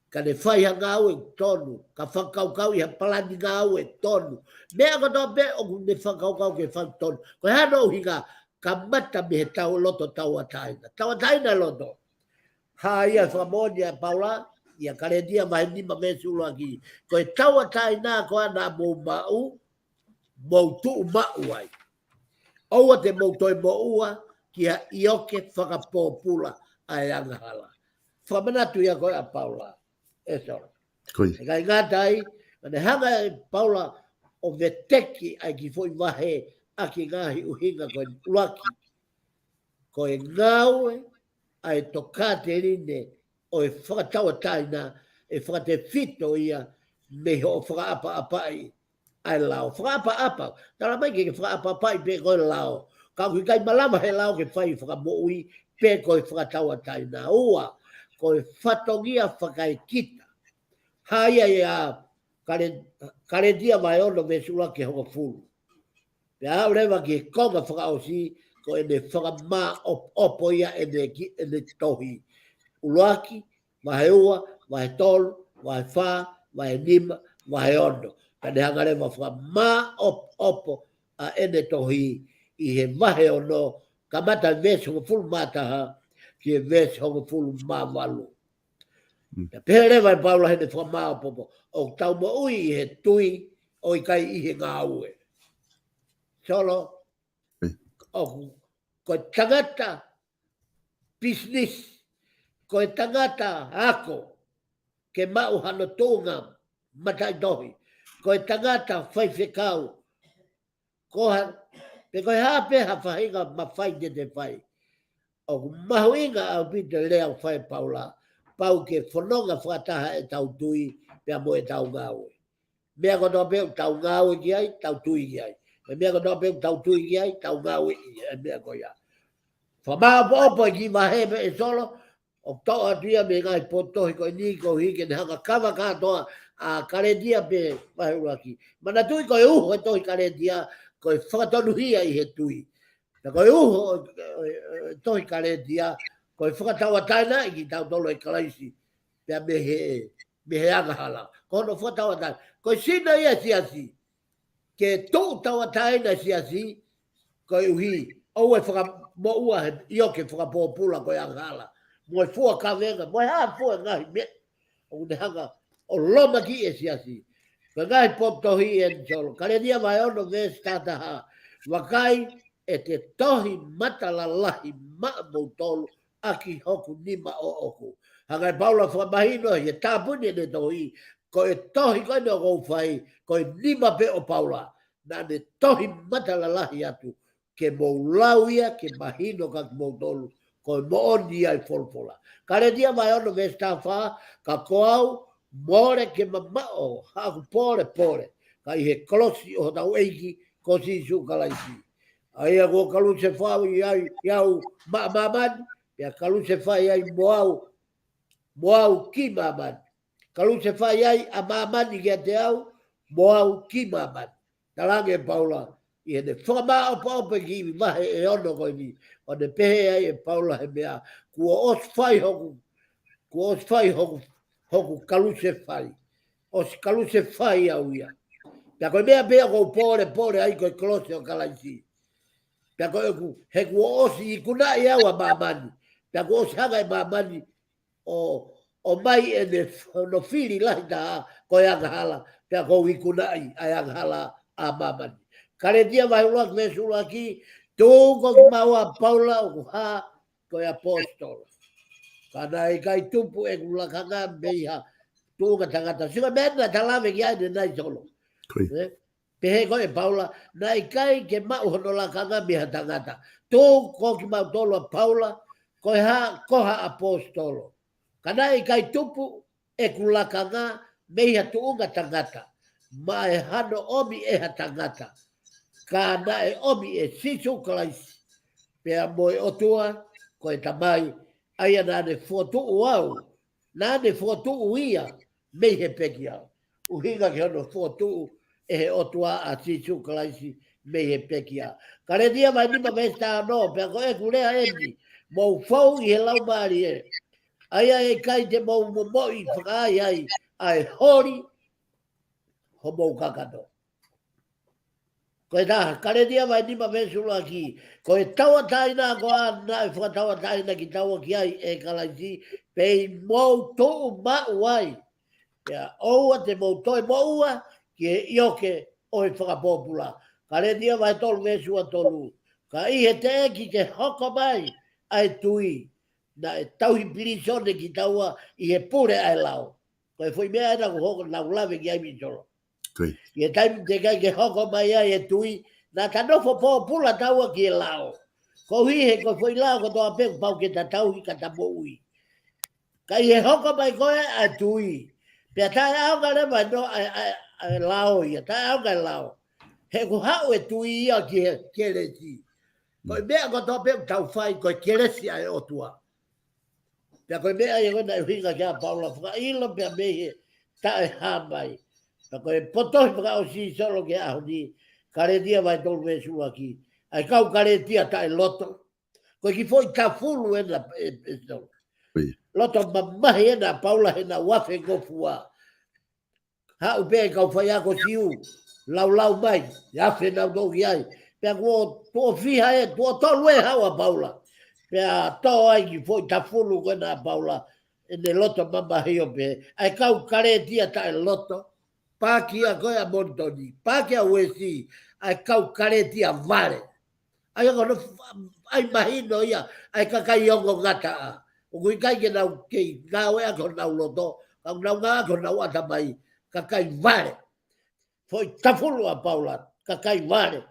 Ka ne fai ha ngāue tonu, ka fakakaukau ʻi ha palani ngāue tonu. Meʻa kotoa pē ʻoku ne fakakaukau ke fai tonu. Ko e hā hono ʻuhinga, kamata mei he tau loto tauʻatāina. Tauʻatāina loto. Hā ia fakamoʻoni ʻa Paula, ʻIa Kalētia vahe nima veesi ʻuluaki. Ko e tauʻatāina ko ā naʻa mou maʻu, mou tuʻu maʻu ai. ʻOua te mou toe moʻua ki ha ʻioke fakapōpula ʻa e angahala. Fakamanatu ia ko ē ʻa Paula. ʻE Solo. Ko ia. ʻIkai ngata ai, ka ne hanga ʻe Paula ʻo veteki ʻa e kiʻi foʻi vahe ʻaki e ngaahi ʻuhinga ko e ʻuluaki. Ko e ngāue ʻa e tokāteline ʻo e fakatauʻatāina, ʻe fakatefito ia mei hoʻo fakaʻapaʻapaʻi ʻa e lao. Fakaʻapaʻapa. Tala mai ke ke fakaʻapaʻapaʻi pē ko e lao. Ka ʻoku ʻikai malava he lao ke fai fakamoʻui pe ko e fakatauʻatāina. Ua, ko e fatongia fakaekita. Hā ia ʻia Kale-, Kalētia vahe ono veesi ʻuluaki ki he hongofulu. Pea aʻu leva ki he konga fakaʻosi, ko ʻene fakamāʻopoʻopo ia ʻene ki-, ʻene tohi. ʻUluaki, vahe ua, vahe tolu, vahe fā, vahe nima, vahe ono. Ka ne hanga leva fakamāʻopoʻopo ʻa ʻene tohi ʻi he vahe ono, kamata veesi hongofulu mā taha, ki he veesi hongofulu mā valu. Mm. Pea pehē leva ʻe Paula heʻene fakamāʻopoʻopo, ʻoku tau moʻui ʻi he tui, ʻo ʻikai ʻi he ngāue. Solo, Mm. ʻoku, ko e tangata business, ko e tangata ako, ke maʻu hano tuʻunga mataʻitohi, ko e tangata faifekau, ko ha, pe ko e hā pē ha faʻahinga mafai te te fai. ʻOku mahuʻinga ʻaupito e lea ʻoku fai ʻe Paula, pau ke fononga fakataha ʻetau tui, pea mo ʻetau ngāue. Meʻa kotoa pē ʻoku tau ngāue ki ai, tau tui ki ai. Meʻa kotoa pē ʻoku tau tui ki ai, tau ngāue ʻi he meʻa ko ia. Fakamāʻopoʻopo e kiʻi vahe pē ʻe Solo, ʻoku toʻo atu ia mei he ngaahi potu tohi ko eni koeʻuhi ke ne hanga kava kātoa ʻa Kalētia pē vahe ʻuluaki. Manatuʻi ko e uho e tohi Kalētia, ko e fakatonuhia ʻi he tui. Pea ko e uho ʻo, ʻo, ʻo, tohi Kalētia, ko e fakatauʻatāinaʻi kitautolu ʻe Kalaisi, pea mei he, mei he angahala. Ko hono fakatauʻatāina. Ko e sino ia e siasi. Ke tuʻu tauʻatāina e siasi, koeʻuhi, ʻoua ʻe fakamoʻua he ʻioke fakapōpula ko e angahala. Mo e fua kavenga, mo e hā fua e ngaahi meʻa ʻoku ne hanga ʻo lomaki e siasi. Ko e ngaahi potu tohi ʻeni Solo. Kalētia vahe ono veesi taha taha. Vakai, ʻe te tohi matalalahi maʻamoutolu ʻaki hoku nima ʻoʻoku. Hanga ʻe Paula fakamahino ʻi he tāpuni ʻene tohi, ko e tohi ko eni ʻoku ou fai, ko e nima pē ʻo Paula. Naʻa ne tohi matalalahi atu, ke mou lau ia, ke mahino kiate kimoutolu, ko e moʻoni ia e folofola. Kalētia vahe ono veesi taha fā, ka ko au, mole ke mamaʻo haʻaku polepole, ka ʻi he kolosi ʻo hotau ʻEiki ko Sīsū Kalaisi. ʻA ia kuo kalusefai ai au maʻa māmani, pea kalusefai ai mo au, mo au ki māmani. Kalusefai ai ʻa māmani kiate au, mo au ki māmani. Talaange ʻe Paula, ʻi heʻene fakamāʻopoʻopo e kiʻi vahe ʻe ono ko eni, ʻo ne pehē ai ʻe Paula he meʻa, kuo ʻosi fai hoku, kuo ʻosi fai hoku, hoku kalusefai. ʻOsi kalusefai au ia. Pea ko e meʻa pē ʻoku ou polepole ai ko e kolosi ʻo Kalaisi. Pea ko ʻeku, he kuo ʻosi ikunaʻi au ʻa māmani. Pea kuo ʻosi hanga ʻe māmani ʻo, ʻomai ʻene f-, hono fili lahi taha ko e angahala, pea kuo u ikunaʻi ʻa e angahala ʻa māmani. Kalētia vahe ʻuluaki veesi ʻuluaki, tuku kimaua ʻa Paula ʻoku hā ko e ʻaposetolo. Ka naʻe ʻikai tupu ʻeku lakanga mei ha tuʻunga tangata. Sio ki he meʻa naʻa ta lave ki ai ʻanenai Solo. Ko ia. Eh? Pehē ko ē ʻe Paula, naʻe ʻikai ke maʻu hono lakanga mei ha tangata. Tuku kimautolu ʻa Paula, ko e hā, ko ha ʻaposetolo. Ka naʻe ʻikai tupu ʻeku lakanga mei ha tuʻunga tangata. Maʻa e hano ʻomi ʻe ha tangata. Ka naʻe ʻomi ʻe Sīsū Kalaisi. Pea mo e ʻOtua, ko e Tamai, ʻa ia naʻa ne fokotuʻu au. Naʻa ne fokotuʻu ia mei he pekia. ʻUhinga ki hono fokotuʻu ʻe he ʻOtua ʻa Sīsū Kalaisi mei he pekia. Kalētia vahe nima veesi taha ono, pea ko ʻeku lea ʻeni, mou fou ʻi he Laumālie. ʻA ia ʻe ʻikai te mou momoʻi fakaai ai ʻa e holi homou kakano. Ko e taha, Kalētia vahe nima veesi ʻuluaki, ko e tauʻatāina ko ā naʻe fakatauʻatāina kitaua ki ai ʻe Kalaisi, pea ʻi mou tuʻu maʻu ai. Pea ʻoua te mou toe moʻua ki he ʻioke ʻo e fakapōpula. Kalētia vahe tolu veesi ua tolu. Ka ʻi he teʻeki ke hoko mai ʻa e tui, naʻe tauhi pilīsone kitaua ʻi he pule ʻa e lao. Ko e foʻi meʻa ena kuo hoko naʻa ku lave ki ai Mitolo. Ko ia. ʻI he taimi teʻeki ai ke hoko mai ai e tui, naʻa ta nofo pōpula taua ki he lao. Koeʻuhi he ko e foʻi lao kotoa pē kuo pau ke ta tauhi ka ta moʻui. Ka ʻi he hoko mai ko ē ʻa e tui, pea taʻeʻaonga leva ʻa e, ʻa e, ʻa e, ʻa e lao ia, taʻeʻaonga e lao. He kuo haʻu e tui ia ki he kelesi. Ko e meʻa kotoa pē ʻoku tau fai ko e kelesi ʻa e ʻOtua. Pea ko e meʻa ia ko ē naʻe ʻuhinga ki ai ʻa Paula, fakaʻilo pea mei he taʻehāmai. Pea ko e potohi fakaʻosi Solo ki he ʻaho ni, Kalētia vahe tolu veesi ua ki, ʻa e kau Kalētia taʻeloto. Ko e kiʻi foʻi tafulu ena ē, ē Solo. Ko ia. Loto mamahi ena ʻa Paula he naʻa nau afe ngofua. Haʻu pē ʻa e kau faiako Siu, laulau mai, ʻe afe nautolu ki ai. Pea kuo tuʻo fiha ē, tuʻo tolu ē haʻu ʻa Paula. Pea tō ai kiʻi foʻi tafulu ko ena ʻa Paula, ʻene loto mamahi ʻo pehē, ʻa e kau Kalētia taʻeloto, paaki ʻa ko ē ʻa Monitoni, paaki ʻa Uesi, ʻa e kau Kalētia vale. ʻA ia ko hono f-, ʻai mahino ia, ʻa e kakai ongo ngataʻa. ʻOku ʻikai ke nau kei ngāueʻaki honau loto, ka ʻoku nau ngāueʻaki honau ʻatamai, kakai vale. Foʻi tafulu ʻa Paula, kakai vale.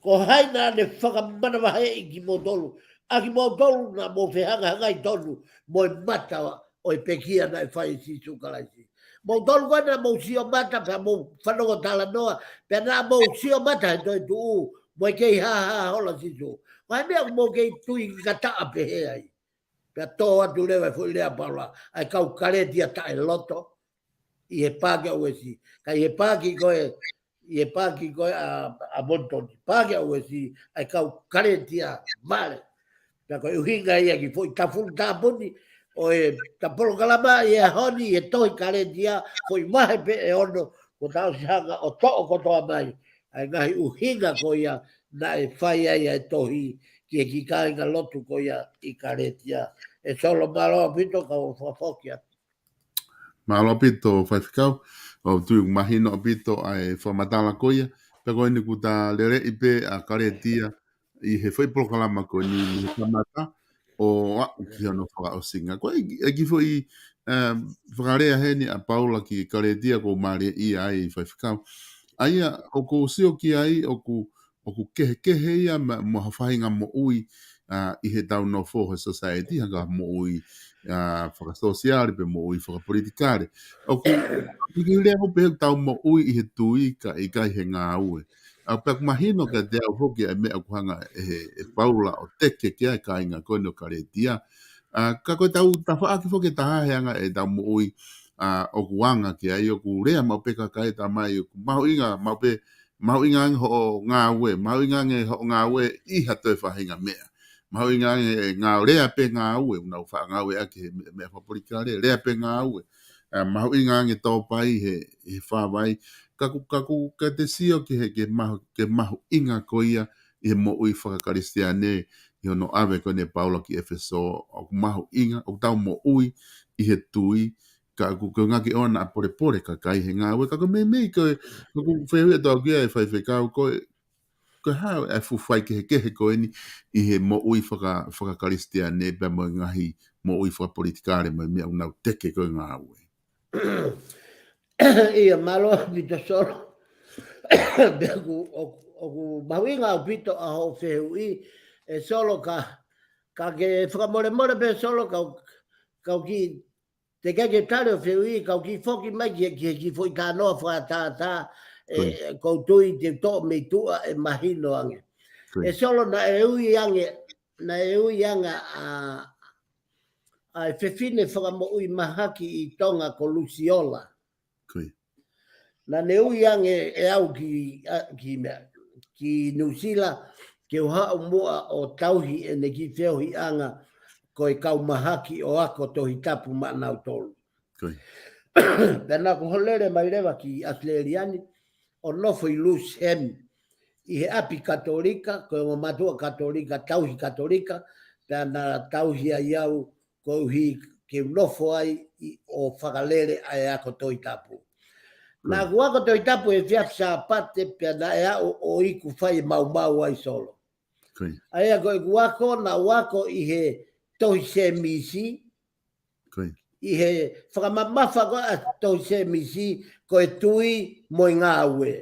Ko hai naʻa ne fakamanavaheʻi kimoutolu, ʻa kimoutolu naʻa mou fehangahangai tonu mo e mata ʻo e pekia naʻe fai ʻe Sīsū Kalaisi. Moutolu ko ē naʻa mou sio mata pea mou fanongo talanoa, pea naʻa mou sio mata he toetuʻu, mo e kei hāhā hola Sīsū. Ko e hā e meʻa ʻoku mou kei tui ngataʻa pehē ai? Pea tō atu leva e foʻi lea ʻa Paula, ʻa e kau Kalētia taʻeloto, ʻi he paaki ʻa Uesi. Ka ʻi he paaki ko ē, ʻi he paaki ko ē ʻa, ʻa Monitoni, paaki ʻa Uesi, ʻa e kau Kalētia vale. Pea ko e ʻuhinga ia ki he foʻi tafulu tāpuni ʻo e ta polokalama ʻi he ʻaho ni, ʻi he tohi Kalētia, foʻi vahe pē ʻe ono, kuo ta ʻosi hanga ʻo toʻo kotoa mai ʻa e ngaahi ʻuhinga ko ia naʻe fai ai ʻa e tohi ki he kiʻi kāingalotu ko ia ʻi Kalētia. ʻE Solo, mālō ʻaupito, kau fakafoki atu. Mālō ʻaupito, Faifekau, ʻoku ou tui ʻoku mahino ʻaupito ʻa e fakamatala ko ia, pea ko eni kuo ta leleʻi pē ʻa Kalētia ʻi he foʻi polokalama ko eni mei he kamata ʻo aʻu ki hono fakaʻosinga. Ko e, e kiʻi foʻi, ē, fakalea heni ʻa Paula ki Kalētia ʻoku ou mālieʻia ai, Faifekau. ʻA ia, ʻoku ou sio ki ai, ʻoku ʻoku kehekehe ia ma-, mo ha faʻahinga moʻui, ʻa, ʻi heʻetau nofo he society, ha ka moʻui, ʻa, fakasōsiale pe moʻui fakapolitikale. ʻOku, ʻoku lea ʻo pehē ʻoku tau moʻui ʻi he tui kae ʻikai he ngāue. ʻA, pea ʻoku mahino kiate au foki ʻa e meʻa ʻoku hanga ʻe, ʻe Paula ʻo teke ki ai e kāinga ko eni ʻo Kalētia. ʻA, ka ko ʻetau tafaʻaki foki ʻe taha he anga ʻetau moʻui, ʻa, ʻoku anga ki ai ʻoku lea maʻu pē kakai ʻe taha mai ʻoku mahuʻinga, maʻu pē mahuʻinga ange hoʻo ngāue, mahuʻinga ange hoʻo ngāue ʻi ha toe faʻahinga meʻa. Mahuʻinga ange e ngāue, lea pē ngāue, ʻoku nau faʻa ngāueʻaki he meʻa, meʻa fakapolitikale, lea pē ngāue. ʻA, mahuʻinga ange tō pai he, he fāvai. Ka ʻoku, ka ʻoku, ka te sio ki he, ke mahu-, ke mahuʻinga ko ia ʻi he moʻui fakakalisitiane, ʻi hono ʻave ko eni ʻe Paula ki ʻEfesō, ʻoku mahuʻinga, ʻoku tau moʻui ʻi he tui, ka ʻoku ke ngaki ʻona ʻa polepole kakai he ngāue, ka ko e meimei ko e, ko ʻeku fehuʻi atu au ki ai Faifekau ko e, ko e hā e fuʻu faikehekehe ko eni ʻi he moʻui faka-, fakakalisitiane pea mo e ngaahi moʻui fakapolitikale mo e meʻa ʻoku nau teke ko e ngāue. ʻIa mālō ʻaupito Solo. Pea ʻoku, ʻoku, ʻoku mahuʻinga ʻaupito ʻa hoʻo fehuʻi ʻe Solo ka, ka ke fakamolemole pē Solo ka, ka ki Teʻeki ke tali ʻo fehuʻi, kau kiʻi foki mai ki, ki, ki he kiʻi foʻi talanoa fakatātā, ʻe, ʻoku ou tui te u toʻo mei tuʻa ʻe mahino ange. ʻE Solo naʻe ui ange, naʻe ui ange ʻa, ʻa e fefine fakamoʻui mahaki ʻi Tonga ko Lusiola. Naʻa ne ui ange ʻe au ki, ʻa, ki meʻa, ki Nuʻusila, ke u haʻu muʻa ʻo tauhi ʻene kiʻi feohiʻanga ko e kau mahaki ʻo ako Tohi Tapu maʻanautolu. Pea naʻa ku holele mai leva ki ʻAositelēlia ni, ʻo nofo ʻi Lucy Hemp, ʻi he ʻapi Katolika, ko e ongo mātuʻa Katolika, tauhi Katolika, pea naʻa tauhi ai au, koeʻuhi ke u nofo ai ʻo fakalele ʻa e ako Tohi Tapu. Naʻa ku ako Tohi Tapu he efiafi Sāpate pea naʻe aʻu ʻo iku fai e maumau ai Solo. ʻA ia ko ʻeku ako, naʻa ku ako ʻi he tohi Sēmisi, ʻi he fakamamafa ko ē ʻa e tohi Sēmisi, ko e tui mo e ngāue.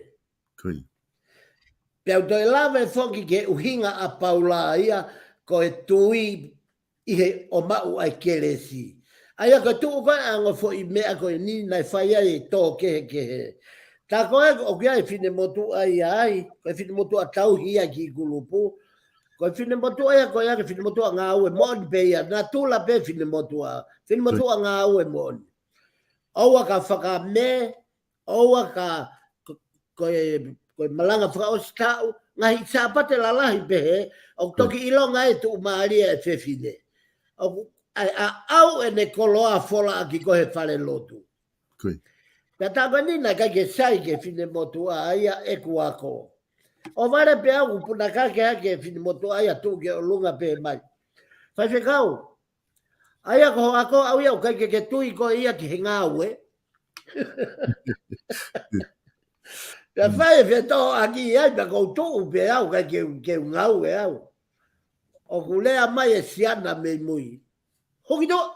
Pea u toe lave foki ki he ʻuhinga ʻa Paula ia, ko e tui ʻi he ʻo maʻu ʻa e kelesi. ʻA ia ko e tuʻu ko ē ʻa e ongo foʻi meʻa ko eni naʻe fai ai e tō kehekehe. Tā ko ē ʻoku ʻi ai e finemotuʻa ia ai, ko e finemotuʻa tauhi ia ki kulupu. Ko e finemotuʻa ia ko ia ko e finemotuʻa ngāue moʻoni pē ia, natula pē finemotuʻa, finemotuʻa ngāue moʻoni. ʻOua ka fakamē, ʻoua ka, ko, ko e, ko e malanga fakaʻosi taʻu, ngaahi Sāpate lalahi pehē, ʻoku toki ʻilonga e tuʻumālie e fefine. ʻOku, ʻa e, ʻaʻau ʻene koloa fola ʻaki ko ē he fale lotu. Pea tā ko eni naʻe ʻikai ke sai ki he finemotuʻa ia ʻeku ako. ʻO vale pē au ʻoku puna kake ake e finemotuʻa ia tuʻu ki ʻolunga pē mai. Faifekau, ʻa ia ko hoʻo ako ʻaʻau ia ʻoku ʻikai ke ke tui koe ia ki he ngāue. Pea fai e fetōʻaki ai pea ʻoku ou tuʻu pē au ʻikai ke, ke u ngāue au. ʻOku lea mai e siana mei mui. Hukituʻa.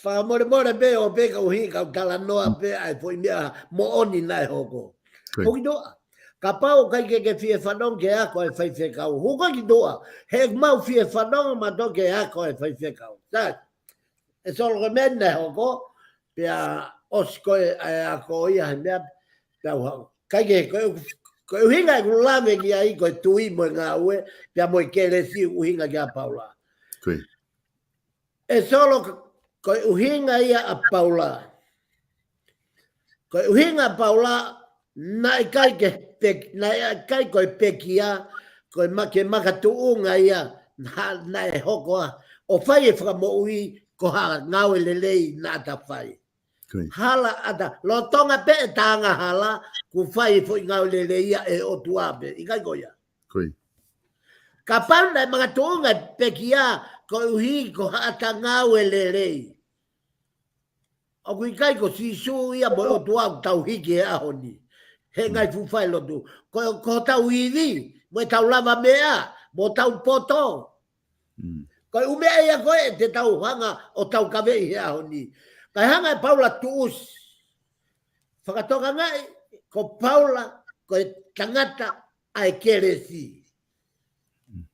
Fakamolemole pē ʻo pē ka u hiki kau talanoa pē ʻa e foʻi meʻa moʻoni naʻe hoko. Hukituʻa. Kapau ʻoku ʻikai ke ke fie fanongo ki he ako ʻa e faifekau, hū koe ki tuʻa. He ʻoku mau fie fanongo mautolu ki he ako ʻa e faifekau. Sai. ʻE Solo, ko e meʻa naʻe hoko, pea ʻosi ko ē ʻa e ako ia he meʻa, pea u hau. ʻIkai ke, ko e, ko e ʻuhinga ʻeku lave ki ai, ko e tui mo e ngāue, pea mo e kelesi ʻuhinga ki ai ʻa Paula. ʻE Solo, ko e ʻuhinga ia ʻa Paula. Ko e ʻuhinga ʻa Paula, naʻe ʻikai ke pek-, naʻe ʻikai ko e pekia, ko e ma-, ke makatuʻunga ia, ha-, naʻe hoko ai, ʻo fai e fakamoʻui, ko ha ngāue lelei naʻa ta fai. Hala ʻata, lolotonga pē ʻeta angahala, kuo fai e foʻi ngāue lelei ia ʻe he ʻOtua pē, ʻikai ko ia. Kapau naʻe makatuʻunga e pekia, koeʻuhi ko haʻata ngāue lelei. ʻOku ʻikai ko Sīsū ia mo e ʻOtua ʻoku tau hiki he ʻaho ni. He ngaahi fuʻu fai lotu. Ko, ko hotau ivi, mo ʻetau lavameʻa, mo hotau poto. Ko e ʻū meʻa ia ko ē te tau hanga ʻo taukaveʻi he ʻaho ni. Kae hanga ʻe Paula ʻo tuʻusi. Fakatokangaʻi, ko Paula, ko e tangata ʻa e kelesi.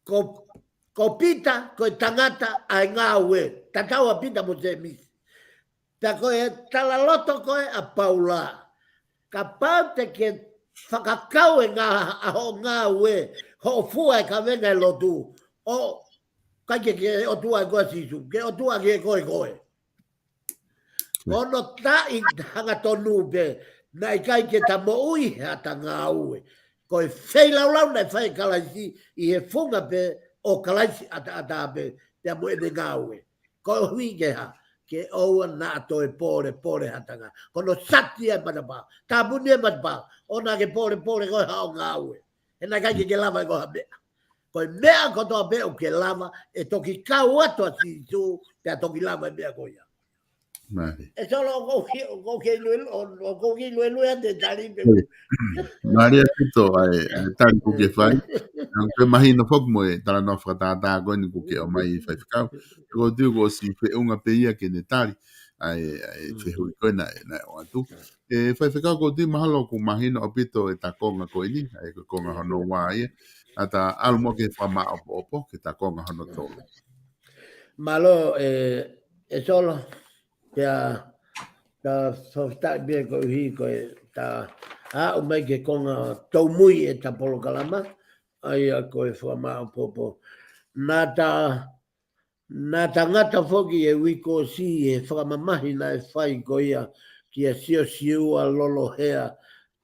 Ko, ko Pita, ko e tangata ʻa e ngāue. Tatau ʻa Pita mo Sēmisi. Pea ko e talaloto ko ē ʻa Paula. Kapau te ke fakakau e ngā-, ʻa hoʻo ngāue, hoʻo fua e kavenga e lotu. ʻO, ʻikai ke, ke ʻOtua ʻe koe Sīsū, ke ʻOtua ke koe koe. Ko hono taʻi hangatonu pē, naʻe ʻikai ke ta moʻui he ʻata ngāue. Ko e feilaulau naʻe fai ʻe Kalaisi ʻi he funga pē ʻo Kalaisi ʻataʻatā pē, pea mo ʻene ngāue. Koeʻuhi ke hā, ke ʻoua naʻa toe polepole ha tangata. Ko hono sati e matapā, tāpuni e matapā, ʻoua naʻa ke polepole koe haʻo ngāue. He naʻe ʻikai ke ke lava ʻe koe ha meʻa. Ko e meʻa kotoa pē ʻoku ke lava, ʻe toki kau atu ʻa Sīsū, pea toki lava e meʻa ko ia. ʻE Solo, ʻoku ou ki-, ʻoku ou kiʻi lue-, ʻoku ou kiʻi luelue atu e tali pē. Mālie ʻaupito ʻa e, ʻa e tali kuo ke fai. Naʻa ke mahino foki mo e talanoa fakatātā ko eni kuo ke ʻomai Faifekau. Ko u tui kuo ʻosi feʻunga pē ia ke ne tali ʻa e, ʻa e fehuʻi ko ē naʻe, naʻe ʻoatu. ʻE Faifekau, ko u tui mahalo kuo mahino ʻaupito ʻeta konga ko eni, ʻa e ko e konga hono ua ia. Naʻa ta ʻalu muʻa ki he fakamāʻopoʻopo, ki heʻeta konga hono tolu. Mālō, ʻe, ʻe Solo, pea ta fakafetaʻi pē koeʻuhi ko ʻeta aʻu mai ki he konga tōmui ʻeta polokalama, ʻa ia ko e fakamāʻopoʻopo. Naʻa ta, naʻa ta ngata foki he uike kuo ʻosi he fakamamahi naʻe fai ko ia kia Siosiua Lolohea,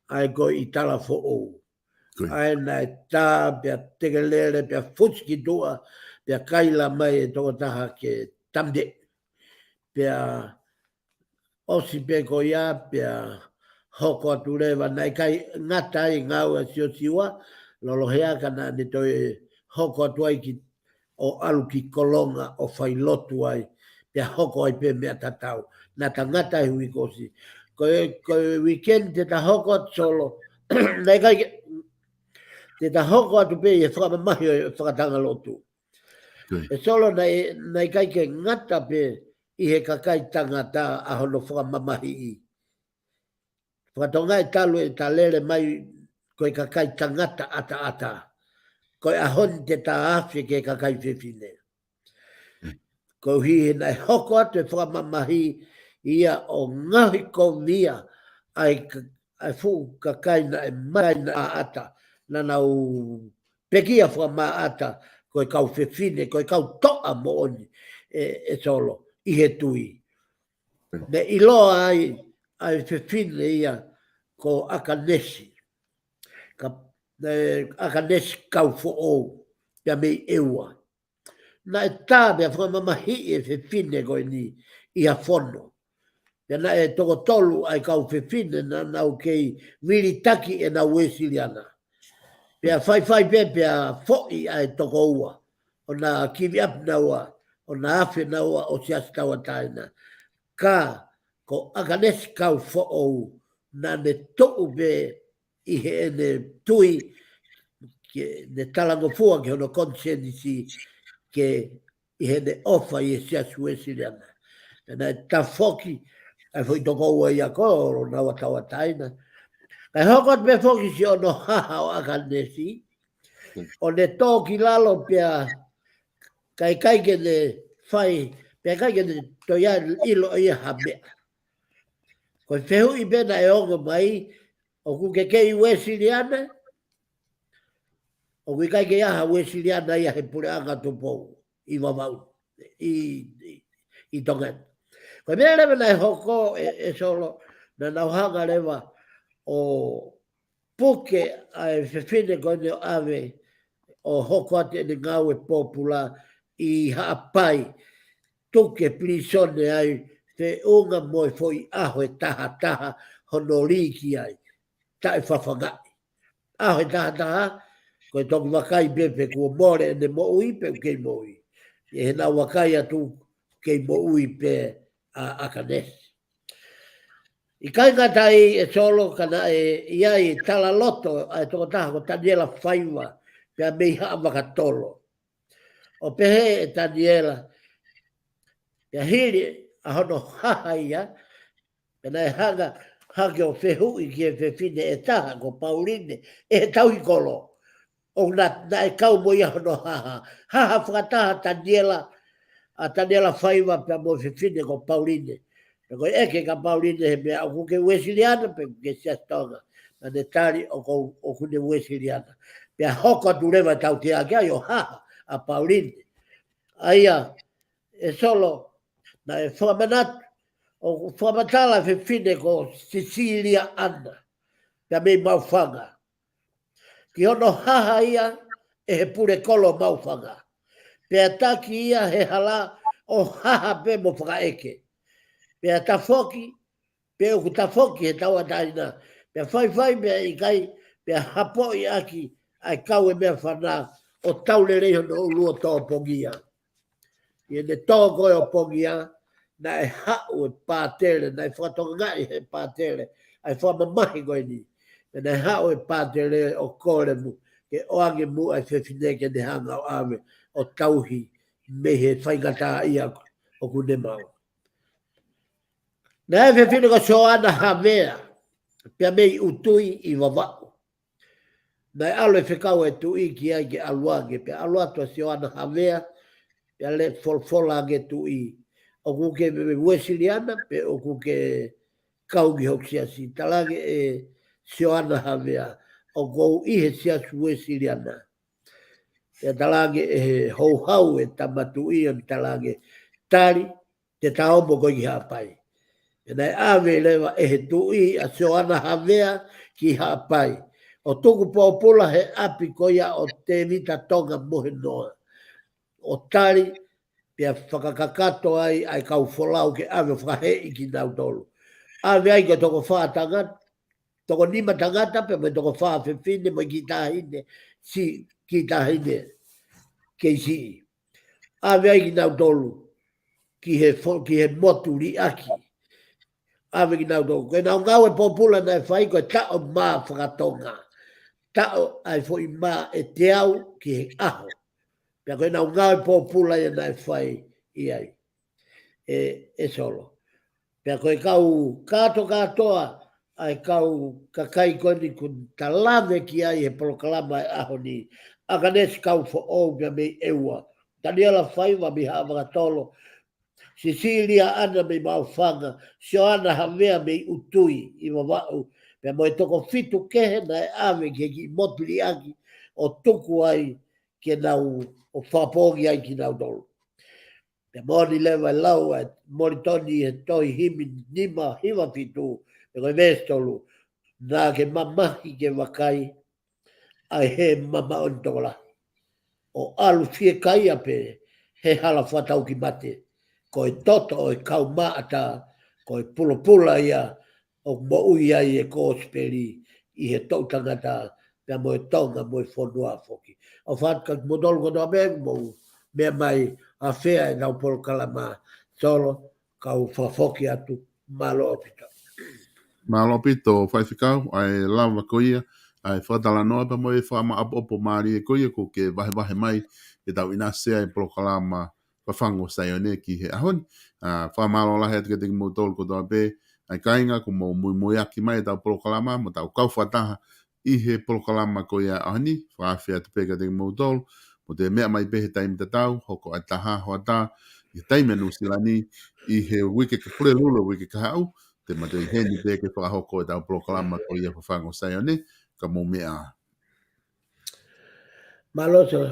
ʻa ia ko ē ʻi Talafoʻou. ʻA ia naʻe tā pea tekelele, pea fusi ki tuʻa, pea kaila mai e tokotaha ke tame. Pea ʻosi pē ko ia, pea hoko atu leva, naʻe ʻikai ngata ai e ngāue ʻa Siosiua Lolohea ka naʻa ne toe hoko atu ai ki, ʻo ʻalu ki Kolonga ʻo fai lotu ai. pea hoko ai pē meʻa tatau. Naʻa ta ngata he uike kuo ʻosi. Ko e, ko e weekend te ta hoko atu Solo, naʻe ʻikai ke, te ta hoko atu pē ʻi he fakamamahi ʻo e fakatanga lotu. ʻE Solo, naʻe, naʻe ʻikai ke ngata pē ʻi he kakai tangata ʻa hono fakamamahiʻi. Fakatonga ʻe talu ʻe ta lele mai ko e kakai tangata ʻataʻata. Ko e ʻaho ni te ta afe ki he kakai fefine. Koeʻuhi he naʻe hoko atu e fakamamahi ia ʻo ngaohi kovi ia ʻa e ka-, ʻa e fuʻu kakai naʻe mai naʻa ʻata, naʻa nau pekia fakamaʻata, ko e kau fefine, ko e kau toʻa moʻoni, ʻe, ʻe Solo, ʻi he tui. Ne ʻiloa ai, ʻa e fefine ia ko ʻAkanesi. Ka, ʻe, ʻAkanesi Kaufoʻou, pea mei ʻEua. Naʻe tā pea fakamamahiʻi e fefine ko eni ʻi ha fono. Pea naʻe toko tolu ʻa e kau fefine naʻa nau kei vilitaki ʻenau Uēsiliana. Pea faifai pē pea foʻi ʻa e toko ua. ʻO na give up naua, ʻo na afe naua ʻo Siasi Tauʻatāina. Ka, ko ʻAkanesi Kaufoʻou, naʻa ne tuʻu pē ʻi heʻene tui, ke ne talangofua ki hono konisēnisi, ke ʻi heʻene ʻofa ʻi he Siasi Uēsiliana. Pea naʻe tafoki ʻa e foʻi toko ua ia ko ē ʻo naua tauʻatāina. Kae hoko atu pē foki siʻono haha ʻo ʻAkanesi, ʻo ne tō ki lalo pea ʻikai ke ne fai, pea ʻikai ke ne toe ʻilo ʻe ia ha meʻa. Ko e fehuʻi pē naʻe ongo mai, ʻoku ke kei Uēsiliana? ʻOku ʻikai ke ʻi ai ha Uēsiliana ia he puleʻanga Tupou ʻi Vavaʻu, ʻi, ʻi, ʻi Tonga ni. Ko e meʻa leva naʻe hoko ʻe, ʻe Solo, naʻa nau hanga leva ʻo puke ʻa e fefine ko eni ʻo ʻave ʻo hoko atu ʻene ngāue pōpula ʻi Haʻapai, tuku ke pilīsone ai, feʻunga mo e foʻi ʻaho ʻe tahataha hono lī ki ai, taʻefafangaʻi. ʻAho ʻe tahataha, ko e toki vakai pē pe kuo mole ʻene moʻui pe ʻoku kei moʻui. ʻI heʻenau vakai atu, kei moʻui pē ʻa ʻAkanesi. ʻIkai ngata ai ʻe Solo ka naʻe ʻi ai e talaloto ʻa e tokotaha ko Taniela Faiva, pea mei Haʻavakatolo. ʻO pehē ʻe Taniela, pea hili ʻa hono haha ia, pea naʻe hanga hake ʻo fehuʻi ki he fefine ʻe taha ko Pauline, ʻe he tauhi kolo. ʻO na, naʻe kau mo ia hono haha. Haha fakataha Taniela, ʻa Taniela Faiva pea mo e fefine ko Pauline. Pea ko e ʻeke kia Pauline he meʻa ʻoku ke Uēsiliana pe ʻoku ke Siasi Tonga. Naʻa ne tali ʻoku, ʻoku ne Uēsiliana. Pea hoko atu leva e tautea ki ai ʻo haha ʻa Pauline. ʻA ia, ʻe Solo, naʻe fakamanatu, ʻo fakamatala e fefine ko Sisiliana. Pea mei Maʻufanga. Ki hono haha ia ʻe he pule kolo Maʻufanga. Pea taki ia he hala ʻo haha pē mo fakaʻeke. Pea tafoki, pe ʻoku tafoki he tauʻatāina. Pea faifai pea ʻikai, pea hapoʻi ʻaki ʻa e kau e meʻafana ʻo tau lelei hono ʻulu ʻo tō pongia. ʻI heʻene tō ko ē ʻo pongia, naʻe haʻu e pātele, naʻe fakatokangaʻi he pātele ʻa e fakamamahi ko eni. Pea naʻe haʻu e pātele ʻo kole muʻa, ke ʻoange muʻa e fefine ke ne hanga ʻo ʻave ʻo tauhi mei he faingataʻaʻia ʻoku ne maʻu. Naʻe fefine ko Soana Havea, pea mei ʻUtui ʻi Vavaʻu. Naʻe ʻalu e fekau e tuʻi ki ai ke ʻalu ange, pea ʻalu atu ʻa Soana Havea, pea lea folofola ange tuʻi, ʻoku ke Uēsiliana, pe ʻoku ke kau ki hoku siasi? Talaange ʻe Soana Havea, ʻoku ou ʻi he Siasi Uēsiliana. Pea talaange ʻe he houhau e tama tuʻi ʻo ne talaange, tali, te ta ō mo koe ki Haʻapai. Pea naʻe ʻave leva ʻe he tuʻi ʻa Soana Havea ki Haʻapai. ʻO tuku pōpula he ʻapi ko ia ʻo Tēvita Tonga Mohenoa. ʻO tali, pea fakakakato ai ʻa e kau folau ke ʻave ʻo fakaheeʻi kinautolu. ʻAve ai ko e toko fā tangata, toko nima tangata, pea mo e toko fā fefine, mo e kiʻi taʻahine, si, kiʻi taʻahine kei siʻi. ʻAve ai kinautolu. ki he, fo, ki he motu liʻaki. ʻAve kinautolu. Ko ʻenau ngāue pōpula naʻe fai ko e taʻo mā fakatonga. Taʻo ai foʻi mā ʻe teau ki he ʻaho. Pea ko ʻenau ngāue pōpula ia naʻe fai ʻi ai. ʻE, ʻe Solo. Pea ko e kau kātoa kātoa, ʻa e kau kakai ko eni kuo ta lave ki ai he polokalama ʻo e ʻaho ni. ʻAkanesi Kaufoʻou pea mei ʻEua. Taniela Faiva mei Haʻavakatolo. Sisilia ʻAna mei Maʻufanga. Sioana Havea mei ʻUtui ʻi Vavaʻu. Pea mo e toko fitu kehe naʻe ʻave ki he kiʻi motu liʻaki ʻo tuku ai ke nau ʻo fakapoongi ai kinautolu. Pea moʻoni leva e lau ʻa Molitoni he tohi himi nima hiva fitu, pea ko e veesi tolu, naʻa ke mamahi ke vakai, ʻa e hē mamaʻo ʻo e tokolahi. ʻO ʻalu fiekaia pē he hala fakatauki mate, ko e toto ʻo e kau maʻata, ko e pulopula ia ʻoku moʻui ai e kosipeli ʻi he toʻu tangata, pea mo e Tonga, mo e fonua foki. ʻOfa atu kia kimoutolu kotoa pē ʻoku mou meʻa mai, ʻafea ʻetau polokalama, Solo, kau fakafoki atu, mālō ʻaupito. Mālō ʻaupito, Faifekau, ʻa e lava ko ia, ʻa e fakatalanoa pea mo e fakamaʻopoʻopo mālie ko ia kuo ke vahevahe mai, ke tau ʻinasi ai e polokalama Fafangu ʻo Saione ki he ʻaho ni. ʻA, fakamālō lahi atu kiate kimoutolu kotoa pē, ʻa e kāinga kuo mou muimuiʻaki mai ʻetau polokalama, mo tau kau fakataha ʻi he polokalama ko ia ʻaho ni, fakaafe atu pē kiate kimoutolu, mou toe meʻa mai pē he taimi tatau, hoko ʻa e taha hoʻatā, ʻi he taimi ʻa Nuʻusila ni, ʻi he uike ka Pulelulu, uike kahaʻu, te ma toe ʻi heni pē ke fakahoko ʻetau polokalama ko ia Fafangu ʻo Saione, ka mou meʻa. Mālō Solo.